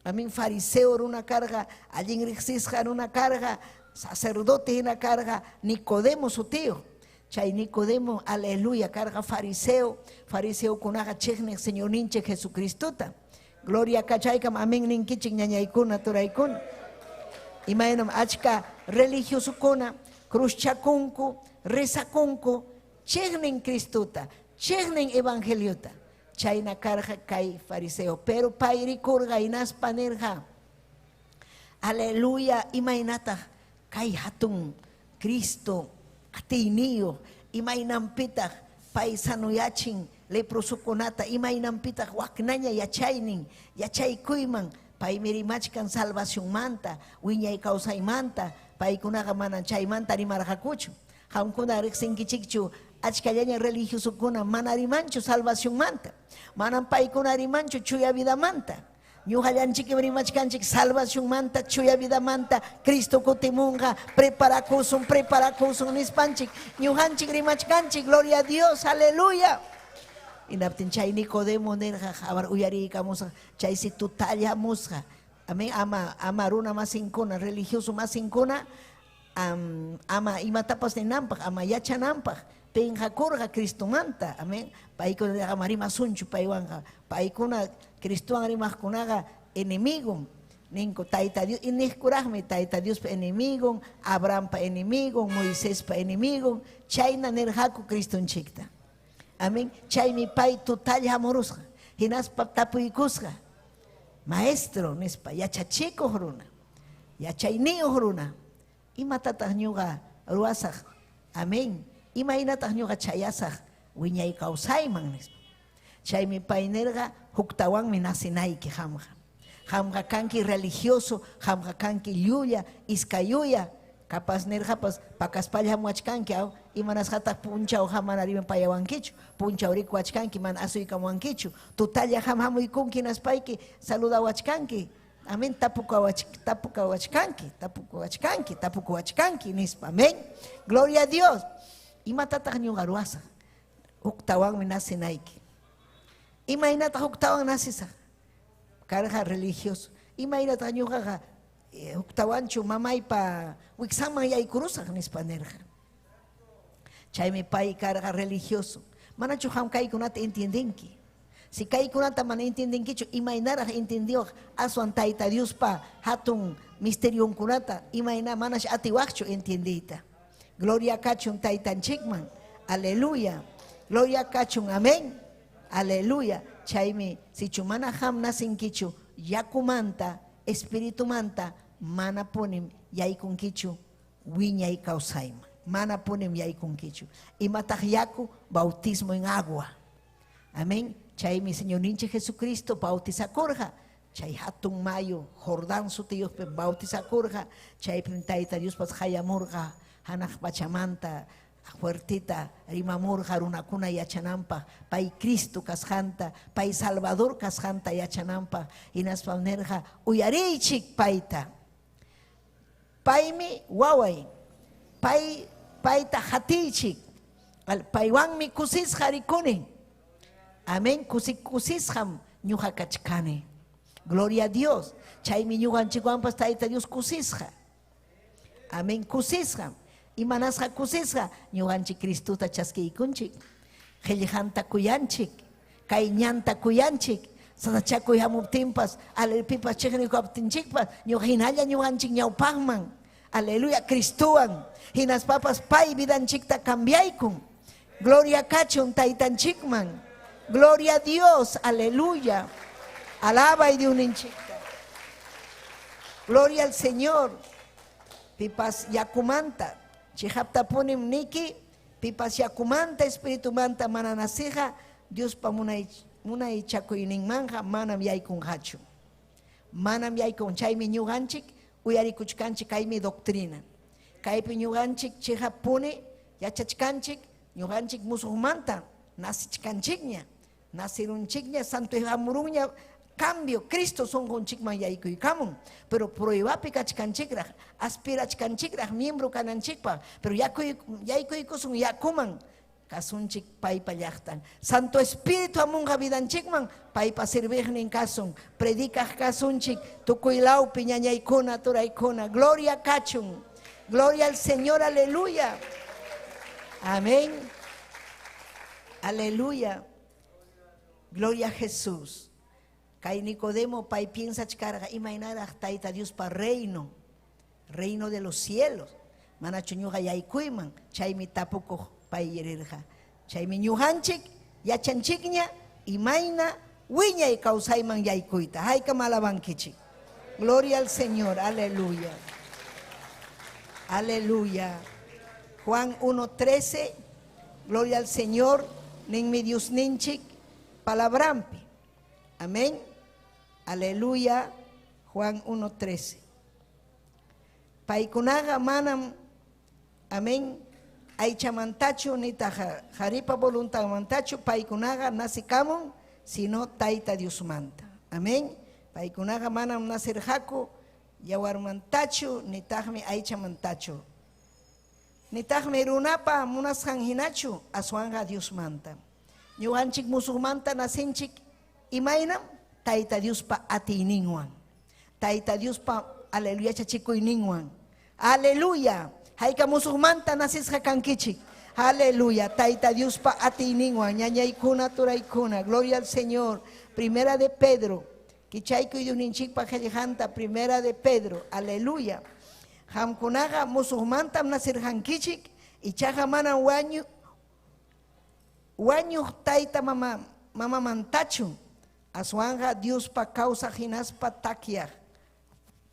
Amén, fariseo runa karqa, allin riqsisqa runa karqa, sacerdote hina karqa, Nicodemo sutiyuq. Chay Nicodemo, aleluya, karqa fariseo, fariseokunaqa chiqniq Señorninchik Jesucristota. Gloria kachaykam, amén ninkichik ñañaykuna, turaykuna. Imaynam achka religiosokuna, cruzchakunku, rezakunku, chiqnin Cristota, chiqnin evangeliota. Chayna karqa kay fariseo, pero pay rikurqa hinaspa nirqa, aleluya, imaynataq kay hatun Cristo atiyniyuq, imaynanpitaq pay sanuyachin leprosokunata, imaynanpitaq waknaña yachaynin, yachaykuyman, paymi rimachkan salvacionmanta, wiñay kawsaymanta, paykunaqa mana chaymanta rimarqakuchu. Qamkuna riqsinkichikchu achkallaña religiosokuna mana rimanchu salvacionmanta, manam paykuna rimanchu chuya vidamanta. Ñuqallanchikmi rimachkanchik salvacionmanta, chuya vidamanta, Cristo kutimunqa, preparakusun, preparakusun nispanchik, ñuqanchik rimachkanchik, gloria a Dios, aleluya. Hinaptin chay Nicodemo nirqa, habar uyariykamusqa, chaysi tutallamusqa. Amén, ama, ama runa masinkuna, religioso masinkuna, Ama imatapas ninanpaq, ama yachananpaq, pinqakurqa Cristomanta. Amén. Paykunaqa ama rimasunchu paywanqa. Paykuna Cristowan rimaqkunaqa enemigom. Ninku Tayta Dios, niqkuraqmi Tayta Diospa enemigon, Abrahampa enemigon, Moisespa enemigon, chayna nirqaku Cristonchikta. Amén. Chaymi pay tutalla hamurusqa. Hinaspa tapuykusqa. Maestro nispa, yachachikuq runa, yachayniyuq runa, imatataq ñuqa ruwasaq? Amén. Imaynataq ñuqa chayasaq wiñay kawsayman nispa. Chaymi pay nirqa, huktawanmi nacinayki qamqa. Qamqa kanki religioso, qamqa kanki llulla, iskayuya, capaz nirqapas pakaspalla hamuwachkanki, aw, imanasqataq punchaw mana rimapayawankichu, punchaw rikuwachkanki, mana asuykamuwankichu, tutalla qam hamuykunki hinaspayki saludawachkanki, amén, tapukawachkanki, tapukuwachkanki, tapukuwachkanki nispa, amén. Gloria a Dios. Imatataq ñuqa ruwasaq? Huktawanmi nacinayki. Imaynataq huktawan nacisaq? Karqa religioso. Imaynataq ñuqaqa huktawanchu mamaypa wiksanman yaykurusaq nispa nirqa. Chaymi pay karqa religioso. Manachu qam kaykunata entiendenki? Si kaykunata mana entiendenkichu, imaynaraq entendiwaq aswan Tayta Diospa hatun misterionkunata, imayna manash atiwaqchu entiendiyta. Gloria kachun Taytanchikman. Aleluya. Gloria kachun. Amén. Aleluya. Chaymi sichu mana qam nacinkichu yakumanta, espiritumanta, mana punim yaykunkichu wiñay kawsayman. Mana punim yaykunkichu. Imataq yaku? Bautismo en agua. Amén. Chaymi Señorninchik Jesucristo bautizakurqa. Chay hatun mayu Jordán sutiyuqpi bautizakurqa. Chaypim Tayta Diospas qayamurqa hanaq pachamanta fuertita rimamurqa runakuna yachananpaq, pay Cristo kasqanta, pay Salvador kasqanta yachananpaq. Hinaspam nirqa, uyariychik payta. Paymi waway. Pay payta hatiychik. Paywanmi kusisqa rikuni. Amén. Kusisqam ñuqa kachkani. Gloria a Dios. Chaymi ñuqanchikwanpas Tayta Dios kusisqa. Amén. Kusisqam. Imanasqa kusisqa ñuqanchik Cristota chaskiykunchik. Qillqanta kuyanchik. Kay ñanta kuyanchik. Sasachakuy hamuptinpas, alelpipas chiqnikuptinchikpas, ñuqa hinalla ñuqanchik ñawpaqman. Aleluya, Cristowan. Hinaspapas pay vidanchikta cambiaykun. Gloria kachun Taytanchikman. Gloria a Dios, aleluya. Alabay Diosninchikta. Gloria al Señor. Pipas yakumanta, chihaptapunim niki, pipas yakumanta, espiritumanta mana nasiha, Diospa munay chakuyninmanja manam yaykunqachu. Manam yaykun, chaymi ñuqanchik uyarikuchkanchik kaymi doctrina. Kaypi ñuqanchik chihapuni yachachkanchik, ñuqanchik musuqmanta nasichkanchikña, nasirunchikña, santo hamurunña, cambio, Cristo sunqunchikman yaykuykamun, pero pruebapi kachkanchikraq, aspirachkanchikraq, miembro kananchikpaq, pero yaykuykusun yakuman, kasunchik paypa llaqtan. Santo Espíritu hamunqa vidanchikman, paypa serviqnin kasun, predicaq kasunchik, tukuy lawpi ñañaykuna, turaykuna, gloria kachun, gloria al Señor, aleluya. Amén. Aleluya. Gloria a Jesús. Kay Nicodemo pay piensa chkarqa imaynaraq Tayta Diospa reino, reino de los cielos. Manachu ñuqa yaykuyman, chaymi tapukuq pay rirqa. Chaymi ñuqanchik yachanchikña imayna wiñay kawsayman yaykuyta. Haykam alabankichik. Gloria al Señor, aleluya. Aleluya. Juan 1:13, gloria al Señor, ninmi Dios ninchik, palabrampi. Amén. Aleluya. Juan 1:13. Paykunaqa manam, amén, aychamantachu nitaq qaripa voluntadmantachu paykunaqa nacikamun, sino Tayta Diosmanta. Amén. Paykunaqa manam nacirqaku yawarmantachu nitaqmi aychamantachu. Nitaqmi runapa munasqan hinachu aswanqa Diosmanta. Ñuqanchik musuqmanta nacinchik imaynam Tayta Diospa atiyninwan. Tayta Diospa aleluya chachikuyninwan. Aleluya. Hayka musuqmanta nasisqa kankichik. Aleluya. Tayta Diospa atiyninwan ñañaykuna turaykuna. Gloria al Señor. Primera de Pedro. Kichaykuy Diosninchikpa qillqanta Primera de Pedro. Aleluya. Qamkunaqa musuqmantam nasirqankichik ichaqa manam wañu wañuq tayta mama mamamantachu aswanqa Diospa kawsaq hinaspa takyaq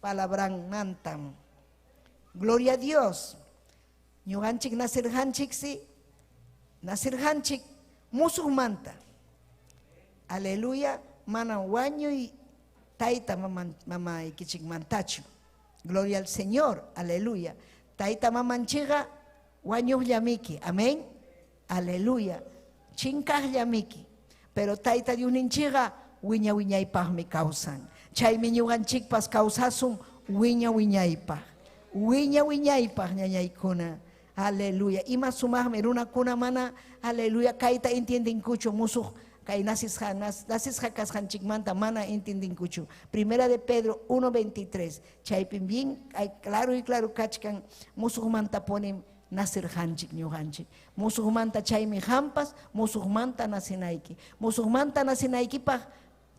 palabranmantam. Gloria a Dios. Ñuqanchik nasirqanchik si, nasirqanchik musuqmanta. Aleluya, manam wañuy tayta mamaykichikmantachu. Gloria al Señor, aleluya. Tayta mamanchikqa wañuqllamiki, amén. Aleluya. Chinkaqllamiki. Pero tayta Diosninchikqa wiña wiñaypaqmi kawsan. Chaymi ñuqanchikpas kawsasun wiña wiñaypaq. Wiña wiñaypaq ñañaykuna. Aleluya. Ima sumaqmi runakuna mana aleluya kayta entiendenkuchu musuq kay nasisqa nasisqa kasqanchikmanta mana entiendenkuchu. Primera de Pedro 1:23. Chaypim bien ay, claro y claro kachkan musuqmanta ponim nasirqanchik ñuqanchik. Musuqmanta chaymi qampas musuqmanta nasinayki. Musuqmanta nasinaykipaq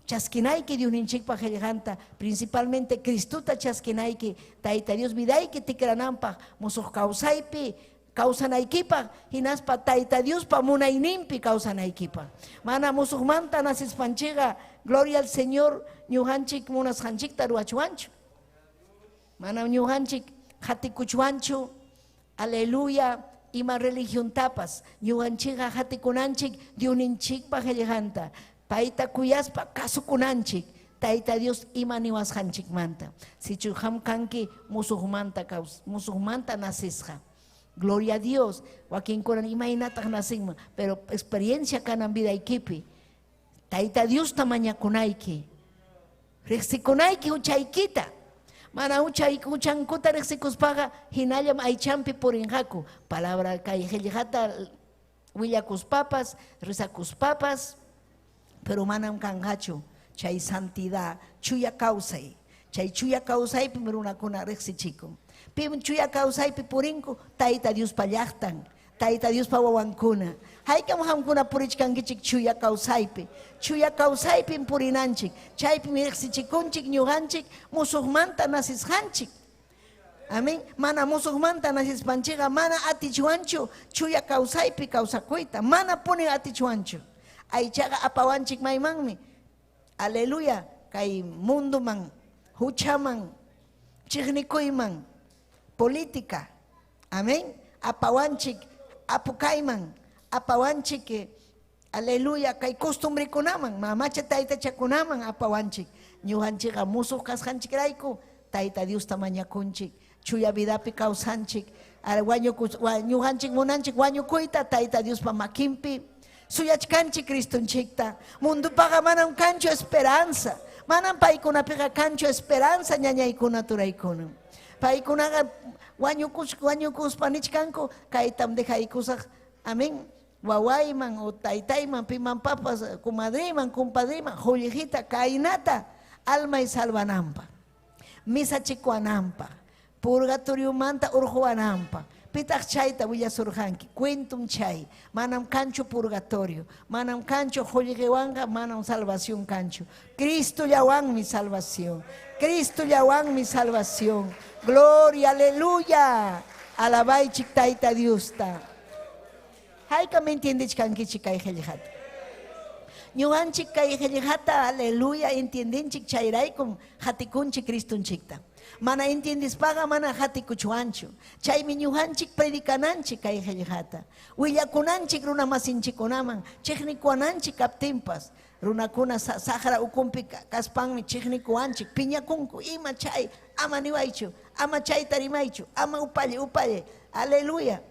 chaskinayki Diosninchikpa qillqanta, principalmente Cristuta chaskinayki, Tayta Dios vidayki tikrananpaq musuq kawsaypi kawsanaykipaq hinaspa Tayta Diospa munayninpi kawsanaykipaq. Mana musuqmanta nasispanchikqa, gloria al Señor, ñuqanchik munasqanchikta ruwachwanchu. Mana ñuqanchik qatikuchwanchu, aleluya, ima religiontapas, ñuqanchikqa qatikunanchik Diosninchikpa qillqanta. Payta kuyaspa kasukunanchik Tayta Dios ima niwasqanchikmanta. Sichu qam kanki musuqmanta musuqmanta nasisqa. Gloria a Dios. Wakinkuna imaynataq nasinman, pero experiencia kanan vidaykipi. Tayta Diosta mañakunayki. Riqsikunayki huchaykita. Mana huchankuta riqsikuspaqa hinallam aychampi purinqaku. Palabra kay qillqata willakuspapas, rizakuspapas, pero manam kanqachu chay santidad, chuya kawsay. Chay chuya kawsaypim runakuna riqsichikun. Pim chuya kawsaypi purinku, Tayta Diospa llaqtan, Tayta Diospa wawankuna. Haykam qamkuna purichkankichik chuya kawsaypi. Chuya kawsaypim purinanchik. Chaypim riqsichikunchik ñuqanchik musuqmanta nasisqanchik. Amén. Mana musuqmanta nasispanchikqa mana atichwanchu chuya kawsaypi kawsakuyta. Mana puni atichwanchu. Aychaqa apawanchik maymanmi. Aleluya. Kay munduman, huchaman, chiqnikuyman, política. Amén. Apawanchik apukayman, apawanchik, aleluya, kay costumbrekunaman, mamacha taytachakunaman apawanchik. Ñuqanchikqa musuq kasqanchikrayku Tayta Diosta mañakunchik, chuya vidapi kawsanchik. Ñuqanchik munanchik wañukuyta Tayta Diospa makinpi. Suyachkanchik Cristonchikta. Mundupaqa manam kanchu esperanza. Manam paykunapiqa kanchu esperanza ñañaykuna turaykuna. Paykunaqa wañukuspa nichkanku kaytam dejaykusaq. Amén. Wawayman o taytayman pimanpapas comadriman, compadriman, qullqita kaynata almay salvananpaq. Misachikuananpaq, purgatoriomanta urquwananpaq. Pitaq chayta willasurqanki, cuentum chay, manam kanchu purgatorio, manam kanchu qullqiwanqa, manam salvación kanchu. Cristollawanmi salvación, Cristollawanmi salvación. Gloria, aleluya. Alabaychik Tayta Diosta. Haykam entiendichkankichik kay qillqata. Ñuqanchik kay qillqata, aleluya, entiendenchik chayraykum qatikunchik Cristonchikta. Mana entiendispaqa mana qatikuchwanchu. Chaymi ñuqanchik predicananchik kay qillqata. Willakunanchik runa masinchikkunaman, chiqnikuwananchik kaptinpas. Runakuna saqra ukumpi kaspanmi chiqnikuwanchik, piñakunku, ima chay, ama niwaychu, ama chayta rimaychu, ama upalle, upalle. Aleluya.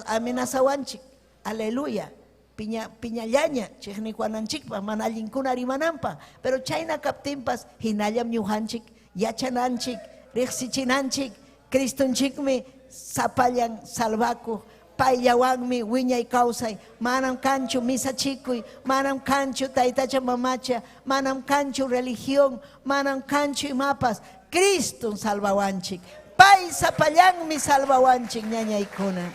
Amenazawanchik, aleluya. Piña, piñallaña chiqnikuwananchikpaq, mana allinkuna rimananpaq. Pero chayna kaptinpas hinallam ñuqanchik, yachananchik, riqsichinanchik, Cristonchikmi sapallan salvakuq, payllawanmi wiñay kawsay, manam kanchu misachikuy, manam kanchu taytacha mamacha, manam kanchu religión, manam kanchu imapas. Criston salvawanchik. Pay sapallanmi salvawanchik, ñañaykuna.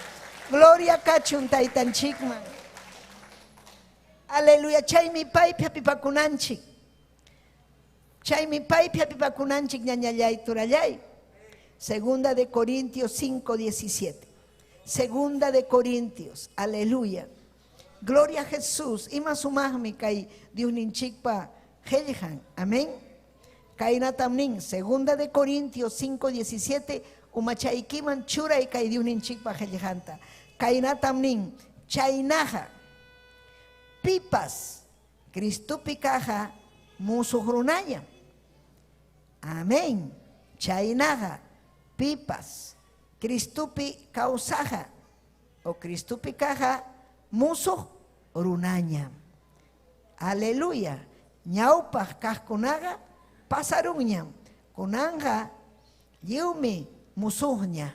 Gloria kachun taytanchikman. Aleluya. Chaymi paypi hapipakunanchik. Chaymi paypi hapipakunanchik, ñañallay, turallay. Segunda de Corintios 5, 17. Segunda de Corintios. Aleluya. Gloria a Jesús. Ima sumaqmi kay Diosninchikpa qillqan. Amén. Kaynatam nin. Segunda de Corintios 5, 17. Umachaykiman churay kay Diosninchikpa qillqanta. Kaynatam nin. Chaynaqa. Pipas. Cristopi kaqqa musuq runañam. Amén. Chaynaqa. Pipas. Cristopi kawsaqqa o Cristopi kaqqa musuq runañam. Aleluya. Ñawpaq kaqkunaqa pasarunñam. Kunanqa lliwmi musuqña.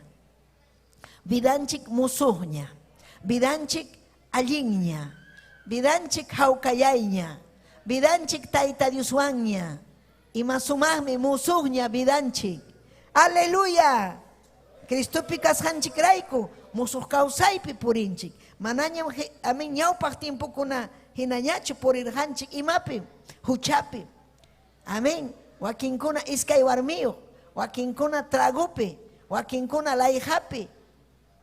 Vidanchik musuqña. Vidanchik allinña. Vidanchik hawkayayña. Vidanchik Tayta Dioswanña. Ima sumaqmi musuqña vidanchik. Aleluya. Cristopi kasqanchikrayku musuq kawsaypi purinchik. Manañam amén ñawpaq tiempokuna hinañachu purirqanchik imapi, huchapi. Amén. Wakinkuna iskay warmiyuq, wakinkuna tragopi, wakinkuna layqapi.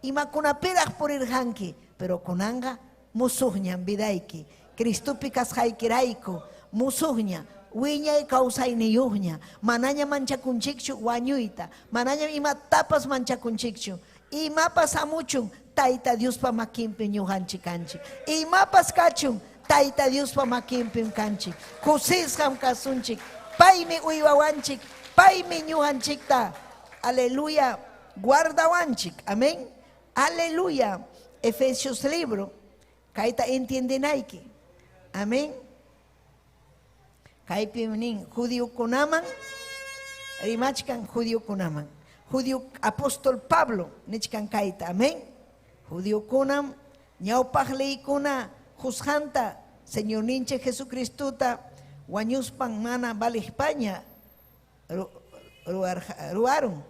Imakunapiraq purirqanki, pero kunanqa musuqñam vidayki. Cristopi kasqaykirayku musuqña, wiñay kawsayniyuqña, manaña manchakunchikchu wañuyta, manaña imatapas manchakunchikchu. Imapas hamuchun Tayta Diospa makinpi ñuqanchik kanchik. Imapas kachun Tayta Diospa makinpim kanchik. Kusisqam kasunchik. Paymi uywawanchik, paymi ñuqanchikta. Aleluya, guardawanchik. Amén. Aleluya. Efesios libro. Kayta entiendenayki. Amén. Kaypim nin judiokunaman rimachkan judiokunaman. Judío apóstol Pablo nichkan kayta. Amén. Judiokunam ñawpaq leykuna juzganta Señorninchik Jesucristota wañuspan mana valiqpaña ruwarun.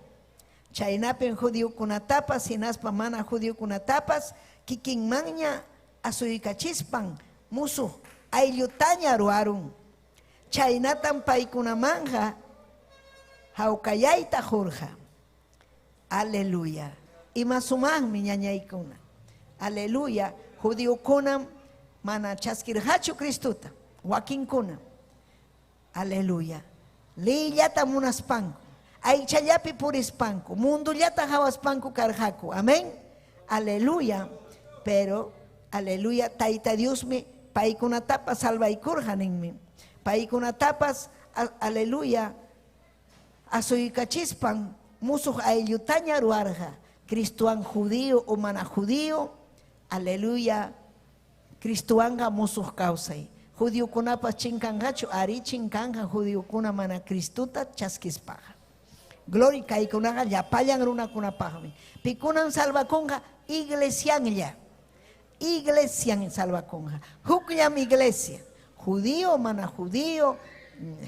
Chaynapim judiokunatapas hinaspa mana judiokunatapas kikinmanña asuykachispan musuq ayllutaña ruwarun. Chaynatam paykunamanja hawkayayta qurqa. Aleluya. Ima sumaqmi ñañaykuna. Aleluya. Judiokunam mana chaskirqachu Cristota. Wakinkuna. Aleluya. Leyllata munaspanku. Aychallapi purispanku. Mundullata hawaspanku karqaku. Amén. Aleluya. Pero, aleluya, Tayta Diosmi paykunatapas salvaykurqa ninmi. Paykunatapas, aleluya, asuykachispan musuq ayllutaña ruwarqa. Cristowan judío o mana judío, aleluya, Cristowanqa musuq kawsay. Judiokunapas chinkanqachu, ari chinkanqa judiokuna mana Cristota chaskispaqa. Gloria kaykunaqa llapallan runakunapaqmi. Pikunan salvakunqa iglesianlla. Iglesian salvakunqa. Hukllam iglesia. Judío, mana judío,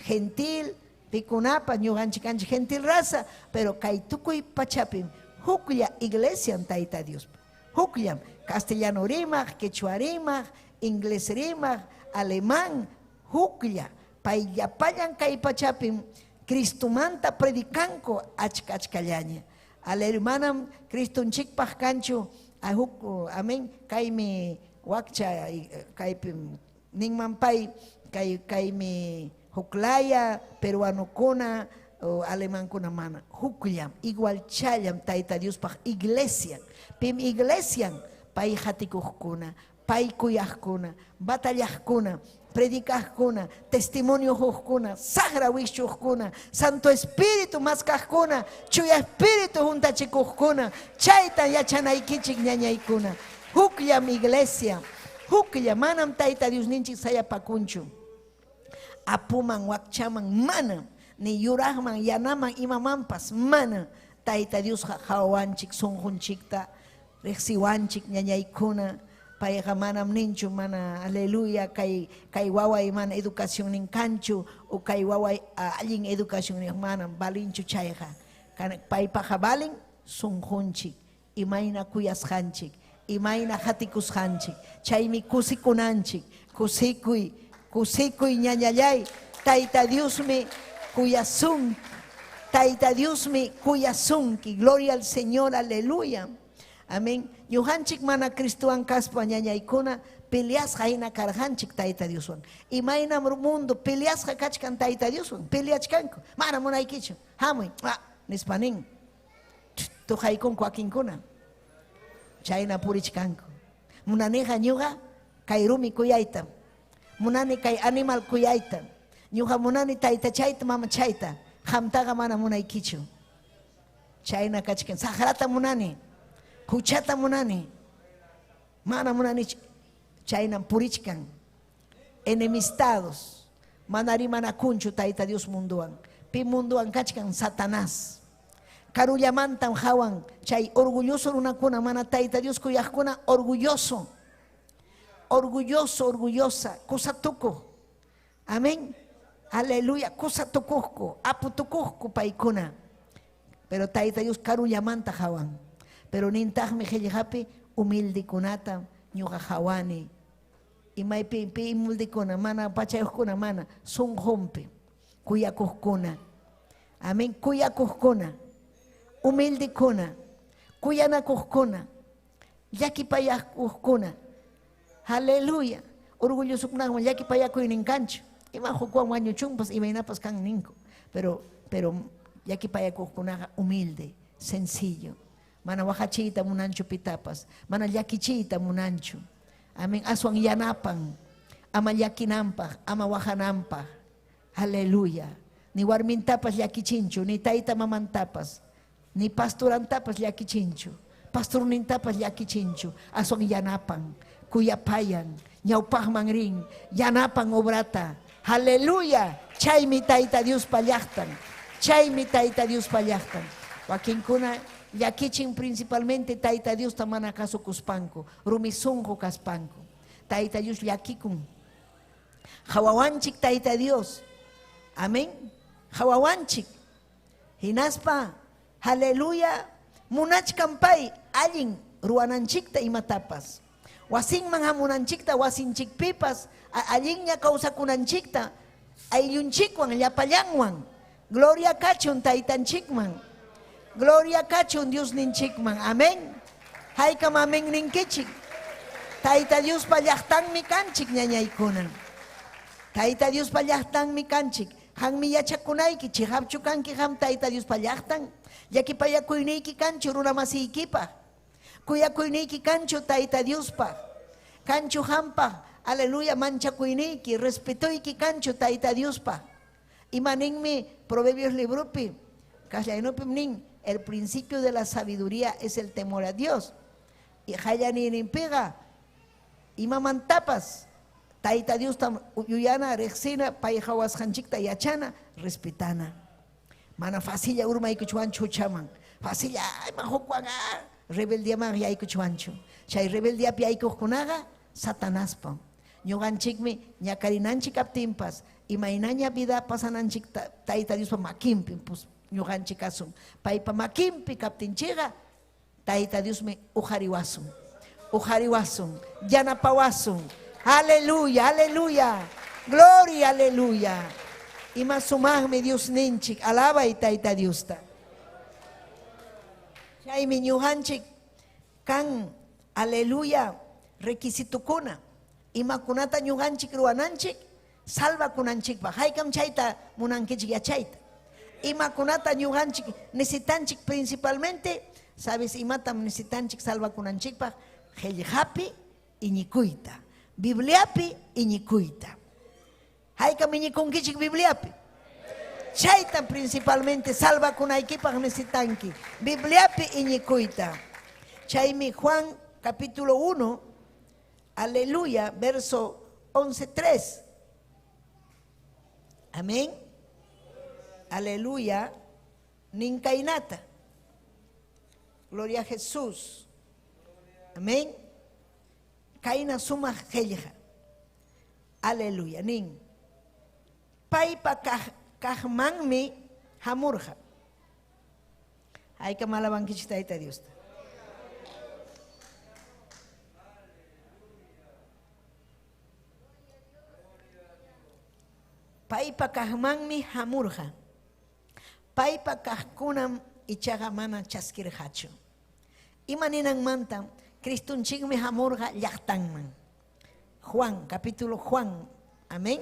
gentil, pikunapa, ñuqanchik kanchik gentil raza, pero kay tukuy pachapim huklla iglesian Tayta Dios. Hukllam castellano rimaq, quechua rimaq, inglés rimaq, alemán, huklla. Pay llapallan kay pachapim Cristomanta predicanku achka achkallaña. Aleluya, manam Cristonchikpaq kanchu huk, amén, kaymi wakcha kaypim ninman pay kay kaymi huklaya peruanokuna o alemankuna mana hukllam igualchallam Tayta Diospaq iglesia. Pim iglesian pay qatikuqkuna, pay kuyaqkuna, batallaqkuna, predicaqkuna, testimonio huqkuna, saqra wischuqkuna, Santo Espíritu maskaqkuna, Chuya Espíritu huntachikuqkuna, chayta yachanaykichik ñañaykuna. Hukllam iglesia, huklla manam Tayta Diosninchik sayapakunchu. Apuman, wakchaman, manam, ni yuraqman, yanaman, imamanpas, manam. Tayta Diosqa qawawanchik sunqunchikta, riqsiwanchik ñañaykuna. Payqa manam ninchu mana aleluya kay kay waway mana educacionnin kanchu o kay waway allin educacionnin manam valinchu chayqa. Paypaqqa valen sunqunchik, imayna kuyasqanchik, imayna qatikusqanchik. Chaymi kusikunanchik, kusikuy, kusikuy ñañallay, Tayta Diosmi kuyasunki. Tayta Diosmi kuyasunki. Gloria al Señor, aleluya. Amén. Ñuqanchik mana Cristowan kaspa ñañaykuna peleasqa hina karqanchik Tayta Dioswan. Imaynam mundo peleasqa kachkan Tayta Dioswan, peleachkanku. Mana munaykichu, hamuy, ah, nispa nin. Tuqaykunku wakinkuna. Chayna purichkanku. Munaniqa ñuqa kay rumi kuyayta. Munani kay animal kuyayta. Ñuqa munani taytachayta, mamachayta. Qamtaqa mana munaykichu. Chayna kachkan. Saqrata munani. Huchata munani. Mana munanichu. Chaynam purichkan. Enemistados. Mana rimanakunchu Tayta Dios munduwan. Pi munduwan kachkan? Satanás. Karullamantam hawan chay orgulloso runakuna, mana Tayta Dios kuyaqkuna, orgulloso. Orgulloso, orgullosa, kusa tukuq. Amén. Aleluya, kusa tukuqku, apu tukuqku paykuna. Pero Tayta Dios karullamanta hawan. Pero nintaqmi qillqapi humildekunata ñuqa hawani. Imaypi pi humildekuna, mana pachayuqkuna, mana sunqunpi kuyakuqkuna. Amén, kuyakuqkuna, humildekuna, kuyanakuqkuna, llakipayakuqkuna. Aleluya. Orgullosokunawan llakipayakuynin kanchu. Ima hukwan wañuchunpas imaynapas kan ninku. Pero llakipayakuqkunaqa humilde, sencillo. Mana waqachiyta munanchu pitapas, mana llakichiyta munanchu. Amén. Aswan yanapan, ama llakinanpaq, ama waqananpaq. Aleluya. Ni warmintapas llakichinchu, ni tayta mamantapas, ni pastorantapas llakichinchu, pastornintapas llakichinchu. Aswan yanapan, kuyapayan, ñawpaqman rin, yanapan obrata. Aleluya. Chaymi Tayta Diospa llaqtan. Chaymi Tayta Diospa llaqtan. Wakinkuna llakichin principalmente Tayta Diosta mana kasukuspanku, rumi sunqu kaspanku. Tayta Dios llakikun. Hawawanchik Tayta Dios. Amén. Hawawanchik. Hinaspa, aleluya, munachkan pay allin ruwananchikta imatapas. Wasinman hamunanchikta, wasinchikpipas, allinña kawsakunanchikta, ayllunchikwan, llapallanwan. Gloria kachun Taytanchikman. Gloria kachun Diosninchikman. Amén. Haykam amén ninkichik. Tayta Diospa llaqtanmi kanchik ñañaykuna. Tayta Diospa llaqtanmi kanchik. Qanmi yachakunayki, chiqapchu kanki qam Tayta Diospa llaqtan. Llakipayakuyniyki kanchu runamasiykipaq. Kuyakuyniyki kanchu Tayta Diospaq. Kanchu hampaq, aleluya, manchakuyniyki, respetoyki kanchu Tayta Diospaq. Ima ninmi Proverbios libropi, kaslaynupim nin, el principio de la sabiduría es el temor a Dios. Y qallariyninpiqa imamantapas Tayta Diosta yuyana, riqsina, pay hawasqanchikta yachana, respetana. Mana facilla urmaykuchwanchu huchaman. Facilla ima hukwan rebeldiaman yaykuchwanchu. Chay rebeldiapi yaykuqkunaqa Satanaspa. Ñuqanchikmi ñakarinanchik kaptinpas, imaynaña vida pasananchik Tayta Diospa makinpi, pues ñuqanchik kasun. Paypa makinpi kaptinchikqa Tayta Diosmi uqariwasun. Uqariwasun, yanapawasun. Aleluya, aleluya. Gloria, aleluya. Ima sumaqmi Dios ninchik, alabay Tayta Diosta. Chaymi ñuqanchik kan, aleluya, requisitukuna. Imakunata ñuqanchik ruwananchik, salvakunanchikpaq. Haykam chayta munankichik yachayta. Imakunata ñuqanchik necesitanchik principalmente, sabes imatam necesitanchik salvakunanchikpaq, qillqapi iñikuyta, Bibliapi iñikuyta. Haykam iñikunkichik Bibliapi? Chayta principalmente salvakunaykipaq necesitanki, Bibliapi iñikuyta. Chaymi Juan capítulo 1, aleluya, verso 11:3. Amén. Aleluya. Ninkainata. Gloria a Jesús. Amén. Kaina sumaq qillqa. Aleluya. Nin. Paypa kaqmanmi hamurqa. Haykam alabankichik Tayta Diosta. Paypa kaqmanmi hamurqa. Paypa kaqkunam ichaqa mana chaskirqachu. Ima ninanmantam Cristonchikmi hamurqa llaqtanman. Juan, capítulo Juan, amén.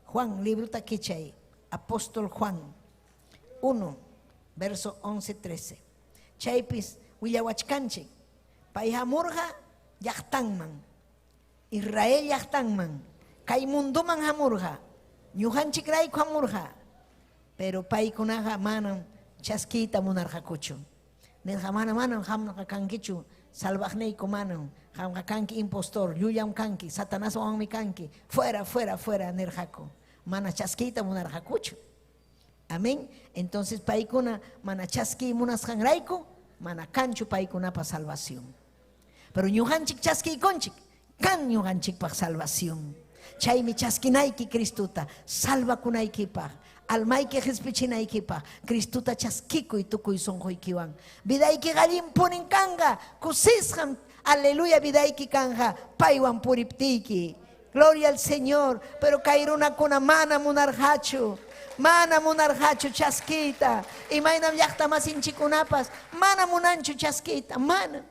Juan, librota kichay, apóstol Juan, 1, verso 11, 13. Chaypis willawachkanchik, pay hamurqa llaqtanman, Israel llaqtanman, kay munduman hamurqa, ñuqanchikrayku hamurqa, pero paykunaqa manam chaskiyta munarqakuchu. Nirqa mana manam qamqa kankichu salvaqniyku manam, qamqa kanki impostor, llullam kanki, Satanaswanmi kanki, fuera, fuera, fuera nirqaku. Mana chaskiyta munarqakuchu. Amén. Entonces paykuna mana chaskiy munasqanrayku, mana kanchu paykunapa salvación. Pero ñuqanchik chaskiykunchik, kan ñuqanchikpaq salvación. Chaymi chaskinayki Cristuta, salvakunaykipaq, almayki qispichinaykipaq, Cristuta chaskikuy tukuy sunquykiwan. Vidaykiqa allinpunin kanqa, kusisqam, aleluya, vidayki kanja, paywan puriptiyki. Gloria al Señor, pero kay runakuna mana munarqachu, mana munarqachu chaskiyta. Imaynam llaqta masinchikunapas, mana munanchu chaskiyta, mana,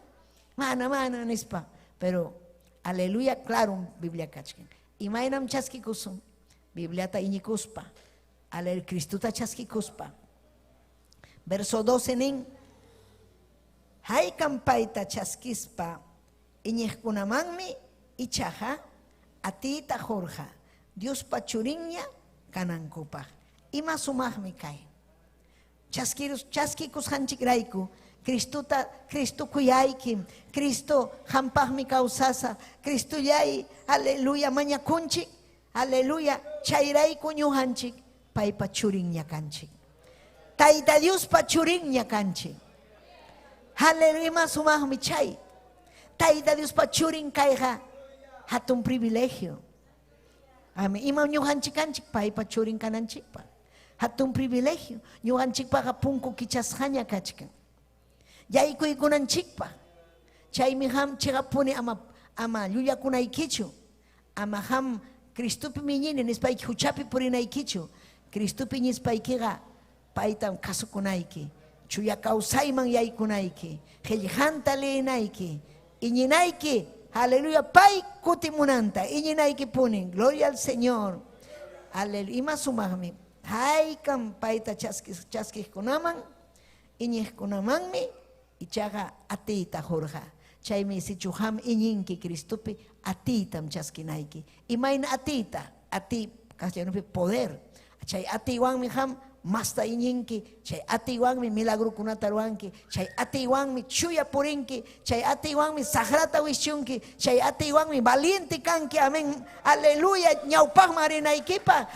mana, mana nispa. Pero, aleluya, claro, Biblia kachkan. Imaynam chaskikusun, Bibliata iñikuspa, aleluya, Cristuta chaskikuspa. Verso 12 nin, haykam payta chaskispa, iñiqkunamanmi ichaqa atiyta qurqa, Diospa churinña kanankupaq. Ima sumaqmi kay. Chaskikusqanchikrayku, Cristuta, Cristo kuyaykim, Cristo qampaqmi kawsasaq, Cristollay, aleluya, mañakunchik, aleluya, chayrayku ñuqanchik, paypa churinña kanchik. Tayta Diospa churinña kanchik. Aleluya, ima sumaqmi chay. Tayta Diospa churin kayqa hatun privilegio. Amén. Ima ñuqanchik kanchik paypa churin kananchikpaq. Hatun privilegio. Ñuqanchikpaqa punku kichasqaña kachkan. Yaykuykunanchikpaq. Chaymi qam chiqapuni ama ama llullakunaykichu. Ama qam Cristopi iñini nispayki huchapi purinaykichu. Cristopi iñispaykiqa paytam kasukunayki. Chuya kawsayman yaykunayki. Qillqanta leenayki. Iñinayki. Aleluya, pay kutimunanta. Iñinayki punin. Gloria al Señor. Aleluya. Ima sumaqmi. Haykam payta chaskiqkunaman, iñiqkunamanmi ichaqa atiyta qurqa. Chaymi sichu qam iñinki Cristopi, atiytam chaskinayki. Imayna atiyta? Atiy, castellanopi poder. Chay atiywanmi qam masta iñinki, chay atiywanmi milagrukunata ruwanki, chay atiywanmi chuya purinki, chay atiywanmi saqrata wischunki, chay atiywanmi valiente kanki, amén, aleluya, ñawpaqman rinaykipaq,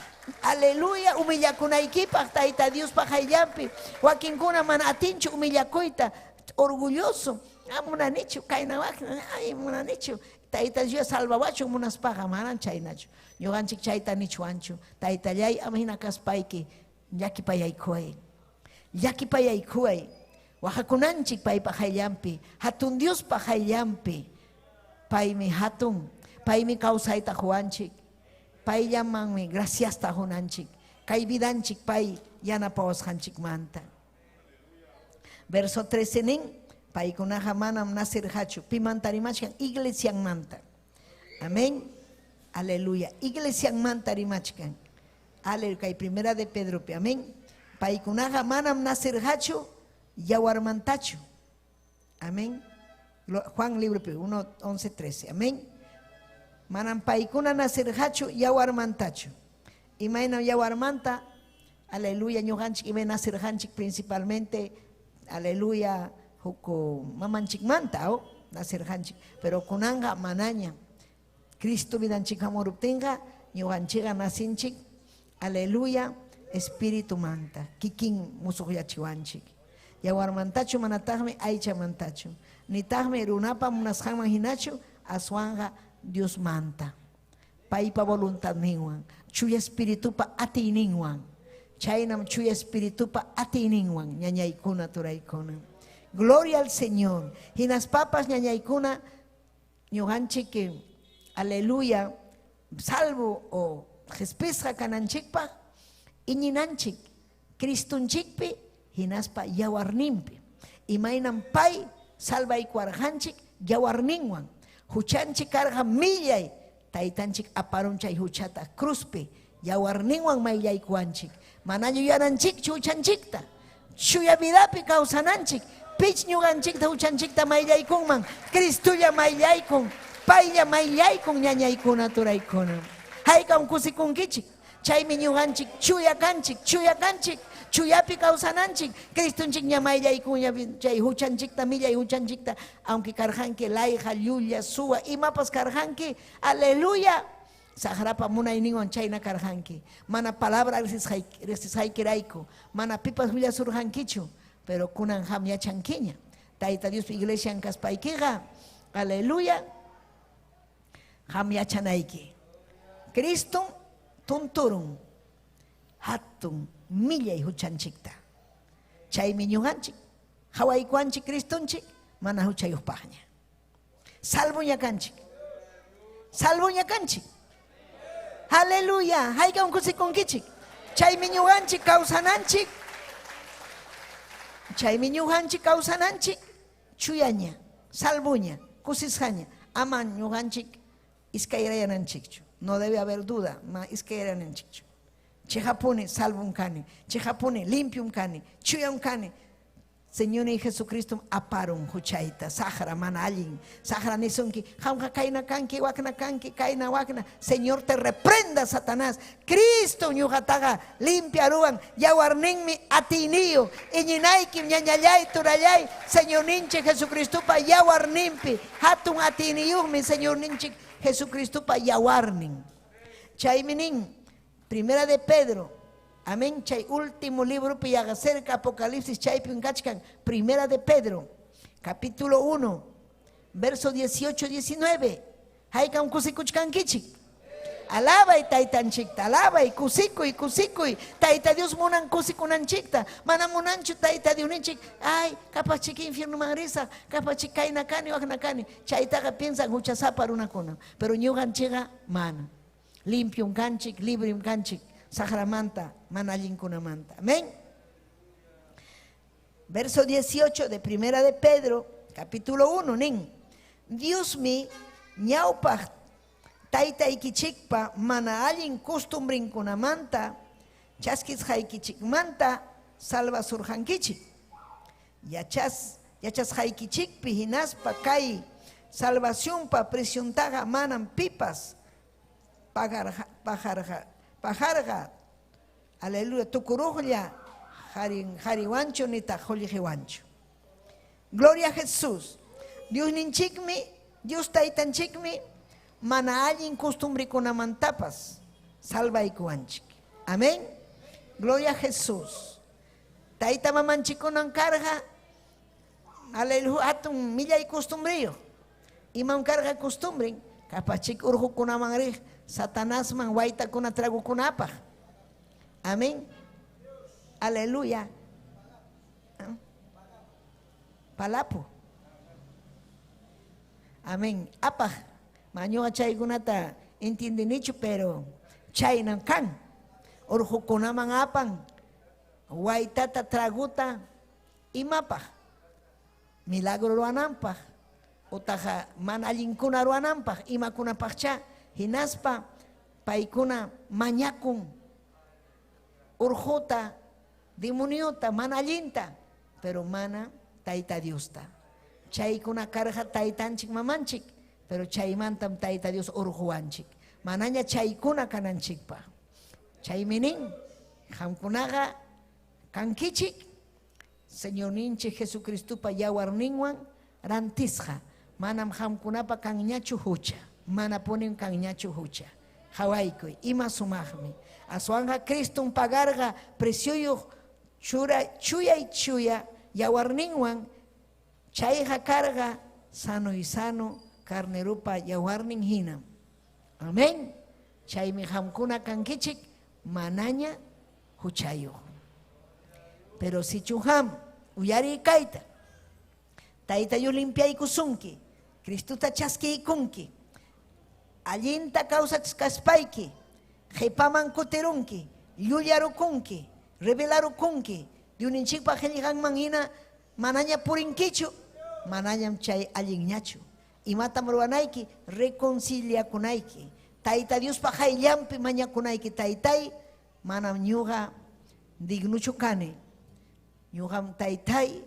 aleluya, humillakunaykipaq, Tayta Diospa qayllanpi. Wakinkuna mana atinchu humillakuyta, orgulloso, munanichu, kayna wakna, ay munanichu, Tayta Dios salvawachun munaspaqa, manan chaynachu. Ñuqanchik chayta nichwanchu. Taytallay, ama hina kaspayki, llakipayaykuway. Llakipayaykuway. Waqakunanchik paypa qayllanpi, hatun Diospa qayllanpi. Paymi hatun, paymi kawsayta quwanchik. Payllamanmi graciasta qunanchik. Kay vidanchik pay yanapawasqanchikmanta. Verso 13 nin, paykunaqa manam nacirqachu, pimanta rimachkan? Iglesianmanta. Amén. Aleluya. Iglesianmanta rimachkan. Aleluya. Kay primera de Pedropi. Amén. Paykunaqa manam nacirqachu, yawarmantachu. Amén. Juan libropi 1, 11, 13. Amén. Manam paykuna nacirqachu, yawarmantachu. Imaynam yawarmanta, aleluya, ñuqanchik imay nacirqanchik principalmente, aleluya, huk mamanchikmanta, oh, nacirqanchik. Pero kunanqa manaña. Cristo vidanchik hamuruptinqa, ñuqanchikqa nacinchik, aleluya, espíritu manta, kikin musuqyachiwanchik. Yawarmantachu manataqmi aychamantachu. Nitaqmi runapa munasqanman hinachu, aswanqa Dios manta. Paypa voluntadninwan, chuya espiritupa atiyninwan. Chaynam Chuya Espiritupa atiyninwan, ñañaykuna, turaykuna. Gloria al Señor. Hinaspapas, ñañaykuna, ñuqanchik, aleluya, salvo o qispisqa kananchikpaq, iñinanchik Cristonchikpi hinaspa yawarninpi. Imaynam pay salvaykuwarqanchik yawarninwan. Huchanchik karqa millay, taytanchik aparun chay huchata cruzpi, yawarninwan mayllaykuwanchik. Mana yuyananchikchu huchanchikta. Chuya vidapi kawsananchik. Pich ñuqanchikta huchanchikta mayllaykunman. Cristolla mayllaykun. Paylla mayllaykun ñañaykuna turaykuna. Haykam kusikunkichik. Chaymi ñuqanchik chuya kanchik, chuya kanchik, chuyapi kawsananchik. Cristonchik ña mayllaykunña chay huchanchikta, millay huchanchikta, aunque karqanki layqa, llulla, suwa, imapas karqanki, aleluya. Saqrapa munayninwan chayna karqanki. Mana palabra riqsisqaykirayku, mana pipas willasurqankichu, pero kunan qam yachankiña. Tayta Diospa iglesian kaspaykiqa, aleluya, qam yachanayki. Cristo tunturun hatun millay huchanchikta. Chaymi ñuqanchik, qawaykuanchik Cristonchik, mana huchayuqpaqña. Salvoña kanchik. Salvoña kanchik. Aleluya. Haykam kusikunkichik. Chaymi ñuqanchik kawsananchik. Chaymi ñuqanchik kawsananchik chuyaña, salvoña, kusisqaña. Ama ñuqanchik iskayrayananchikchu. No debe haber duda, ma iskayrayananchikchu. Chiqapuni salvum kani, chiqapuni limpium kani, chuyam kani. Señor Jesucristo aparun huchayta, saqra mana allin, saqra nisunki, qamqa kayna kanki, wakna kanki, kayna wakna. Señor te reprenda, Satanás. Cristo ñuqataqa limpiaruwan, yawarninmi atiyniyu, iñinaykim ñañallay, turallay, Señorninchik Jesucristopa yawarninpi, hatun atiyniyuqmi Señorninchik Jesucristopa yawarnin. Chaymi nin, Primera de Pedro, amén, chay último libro yaqa cerca Apocalipsis chaypim kachkan, Primera de Pedro, capítulo 1, verso 18, 19. Haykam kusikuchkankichik. Alabay taytanchikta, alabay, kusikuy, kusikuy. Tayta Dios munan kusikunanchikta. Mana munanchu Tayta Diosninchik, ay, capazchik infiernoman risaq, capazchik kayna kani, wakna kani. Chaytaqa piensan huchasapa runakuna. Pero ñuqanchikqa mana. Limpium kanchik, librium kanchik, saqramanta, mana allinkunamanta. Amén. Verso 18 de Primera de Pedro, capítulo 1, nin. Diosmi ñawpaq taytaykichikpa mana allin costumbrinkunamanta, chaskisqaykichikmanta salvasurqankichik. Yachasqaykichikpi hinaspa kay salvacionpa preciontaqa manam pipas pagarqa, aleluya, tukuruqlla qariwanchu nitaq qullqiwanchu. Gloria a Jesús. Dios ninchikmi, Dios taytanchikmi, mana allin costumbrikunamantapas salvaykuwanchik. Amén. Gloria a Jesús. Tayta mamanchikunan karqa, aleluya, hatun millay costumbriyo. Imam karqa costumbrin, capachik urqukunaman riq, Satanasman waytakuna tragukunapaq. Amén. Aleluya. Palapo. Amén. Apaq. Mañuqa chaykunata entiendinichu, pero chaynan kan. Urqukunaman apan, waytata traguta imapaq. Milagro ruwananpaq. Utaqa mana allinkuna ruwananpaq, imakunapaqcha. Hinaspa paykuna mañakun urquta, demoniota, mana allinta, pero mana Tayta Diosta. Chaykuna karqa taytanchik mamanchik, pero chaymantam Tayta Dios urquwanchik. Manaña chaykuna kananchikpaq. Chaymi nin, qamkunaqa kankichik, Señorninchik Jesucristopa yawarninwan rantisqa. Manam qamkunapa kanñachu hucha. Mana punim kanñachu hucha. Qawaykuy, ima sumaqmi. Aswanqa Cristum pagarqa precioyuq chuyay chuya yawarninwan, chayqa karqa sano y sano carnerupa yawarnin hinam. Amén. Chaymi qamkuna kankichik manaña Huchayuq. Pero sichu ham uyariy kayta, Tayta Dios limpiaykusunki, Cristuta chaskiykunki, allinta kawsachkaspayki, qipaman kutirunki, llullarukunki, rebelarukunki, Diosninchikpa qillqanman hina manaña purinkichu, manañam chay allinñachu. Imatam ruwanayki? Reconciliakunayki. Tayta Diospa qayllanpi mañakunayki, Taytay, manam ñuqa dignuchu kani. Ñuqam Taytay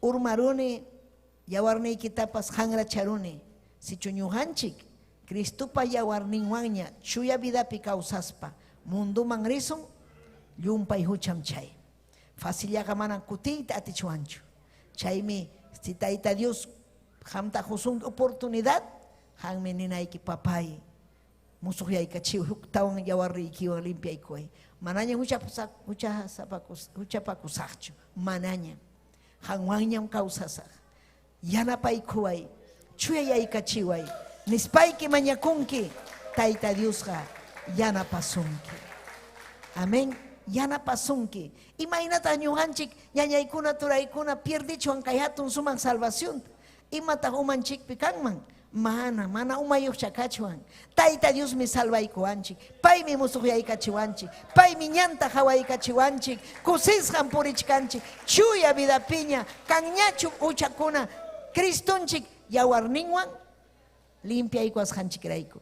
urmaruni, yawarniykitapas qanracharuni. Sichu ñuqanchik Cristopa yawarninwanña chuya vidapi kawsaspa munduman risun, llumpay hucham chay. Facillaqa manam kutiyta atichwanchu. Chaymi si Tayta Dios qamta qusunki oportunidad, qanmi ninayki, Papay, musuqyaykachiway, huktawan yawarniykiwan limpiaykuway. Manañam huchapakusaqchu, manañam. Qanwanñam kawsasaq. Yanapaykuway, chuyayaykachiway, nispayki mañakunki, Tayta Diosqa yanapasunki. Amén. Yanapasunki. Imaynataq ñuqanchik ñañaykuna, turaykuna pierdichwan kay hatun sumaq salvacionta? Imataq umanchikpi kanman? Mana, mana umayuqcha kachwan. Tayta Diosmi salvaykuwanchik. Paymi musuqyaykachiwanchik. Paymi ñanta qawaykachiwanchik. Kusisqam purichkanchik. Chuya vidapiña kanñachu huchakuna Cristonchik yawarninwan limpiaykuwasqanchikrayku,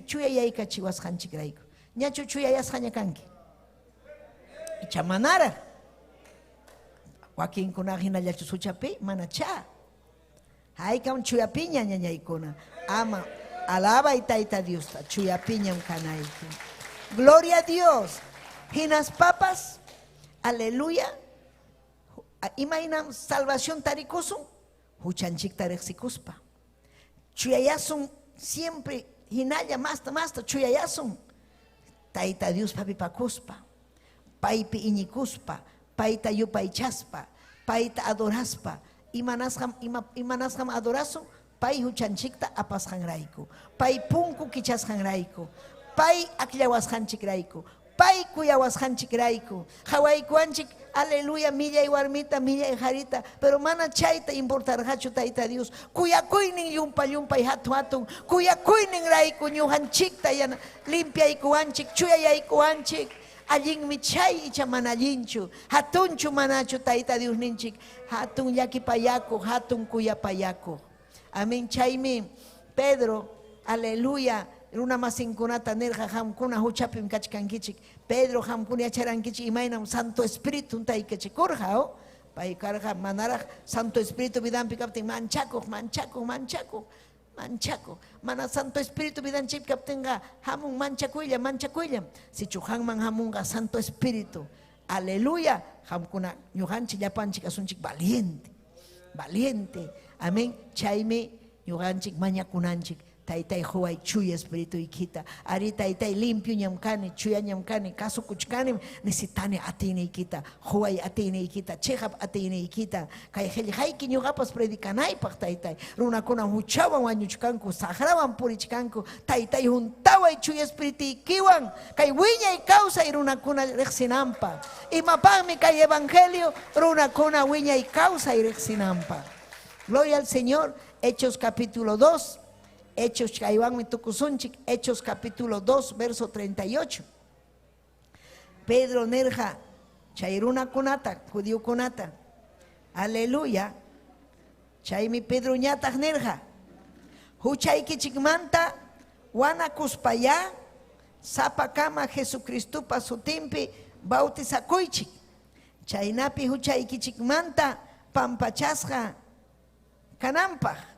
chuyayaykachiwasqanchikrayku. Ñachu chuyayasqaña kanki? Icha manaraq. Wakinkunaqa hinallachu huchapi? Manachá. Haykam chuyapiña ñañaykuna. Ama alabay Tayta Diosta, chuyapiñam kanayki. Gloria a Dios. Hinaspapas, aleluya, imaynam salvación tarikusun? Huchanchikta riqsikuspa. Chuyayasun siempre hinalla masta masta chuyayasun. Tayta Diospa hapipakuspa, paypi iñikuspa, payta yupaychaspa, payta adoraspa. Imanasqam ima imanasqam adorasun? Pay huchanchikta apasqanrayku, pay punku kichasqanrayku, pay akllawasqanchikrayku, pay kuyawasqanchikrayku. Qawaykuwanchik, aleluya, millay warmita, millay qarita, pero mana chayta importarqachu Tayta Dios. Kuyakuynin llumpa llumpay hatun hatun, kuyakuyninrayku ñuqanchikta yana limpiaykuwanchik, chuyayaykuwanchik. Allinmi chay icha mana allinchu, hatunchu manachu Tayta Diosninchik, hatun llakipayakuq, hatun kuyapayakuq. Amén. Chaymi Pedro, aleluya, runamasinkunata nirqa, qamkuna huchapim kachkankichik. Pedro, qamkuna yacharankichik imaynam Santo Espíritu taykachikurqa, o? Pay karqa manaraq Santo Espíritu vidanpi kaptin manchakuq, manchakuq, manchakuq, manchakuq. Mana Santo Espíritu vidanchik kaptinqa hamun manchakuyllam, manchakuyllam. Sichu qamman hamunqa Santo Espíritu, aleluya, qamkuna ñuqanchik llapanchik asunchik valiente, valiente. Amén. Chaymi ñuqanchik mañakunanchik. Taytay quway chuya espirituykita. Ari taytay limpioñam kani, chuyañam kani, kasukuchkanim, necesitani atiyniykita. Quway atiyniykita, chiqap atiyniykita. Kay qillqayki ñuqapas predicanaypaq, taytay. Runakuna huchawan wañuchkanku, saqrawan purichkanku. Taytay huntaway chuya espirituykiwan kay wiñay kawsay runakuna riqsinanpaq. Imapaqmi kay evangelio? Runakuna wiñay kawsay riqsinanpaq. Gloria al Señor. Hechos capítulo 2. Hechos chaywanmi tukusunchik. Hechos capítulo 2, verso 38. Pedro nirqa chay runakunata, judiokunata. Aleluya. Chaymi Pedro ñataq nirqa, huchaykichikmanta wanakuspayá sapakama Jesucristopa sutinpi bautizakuychik, chaynapi huchaykichikmanta pampachasqa kananpaq.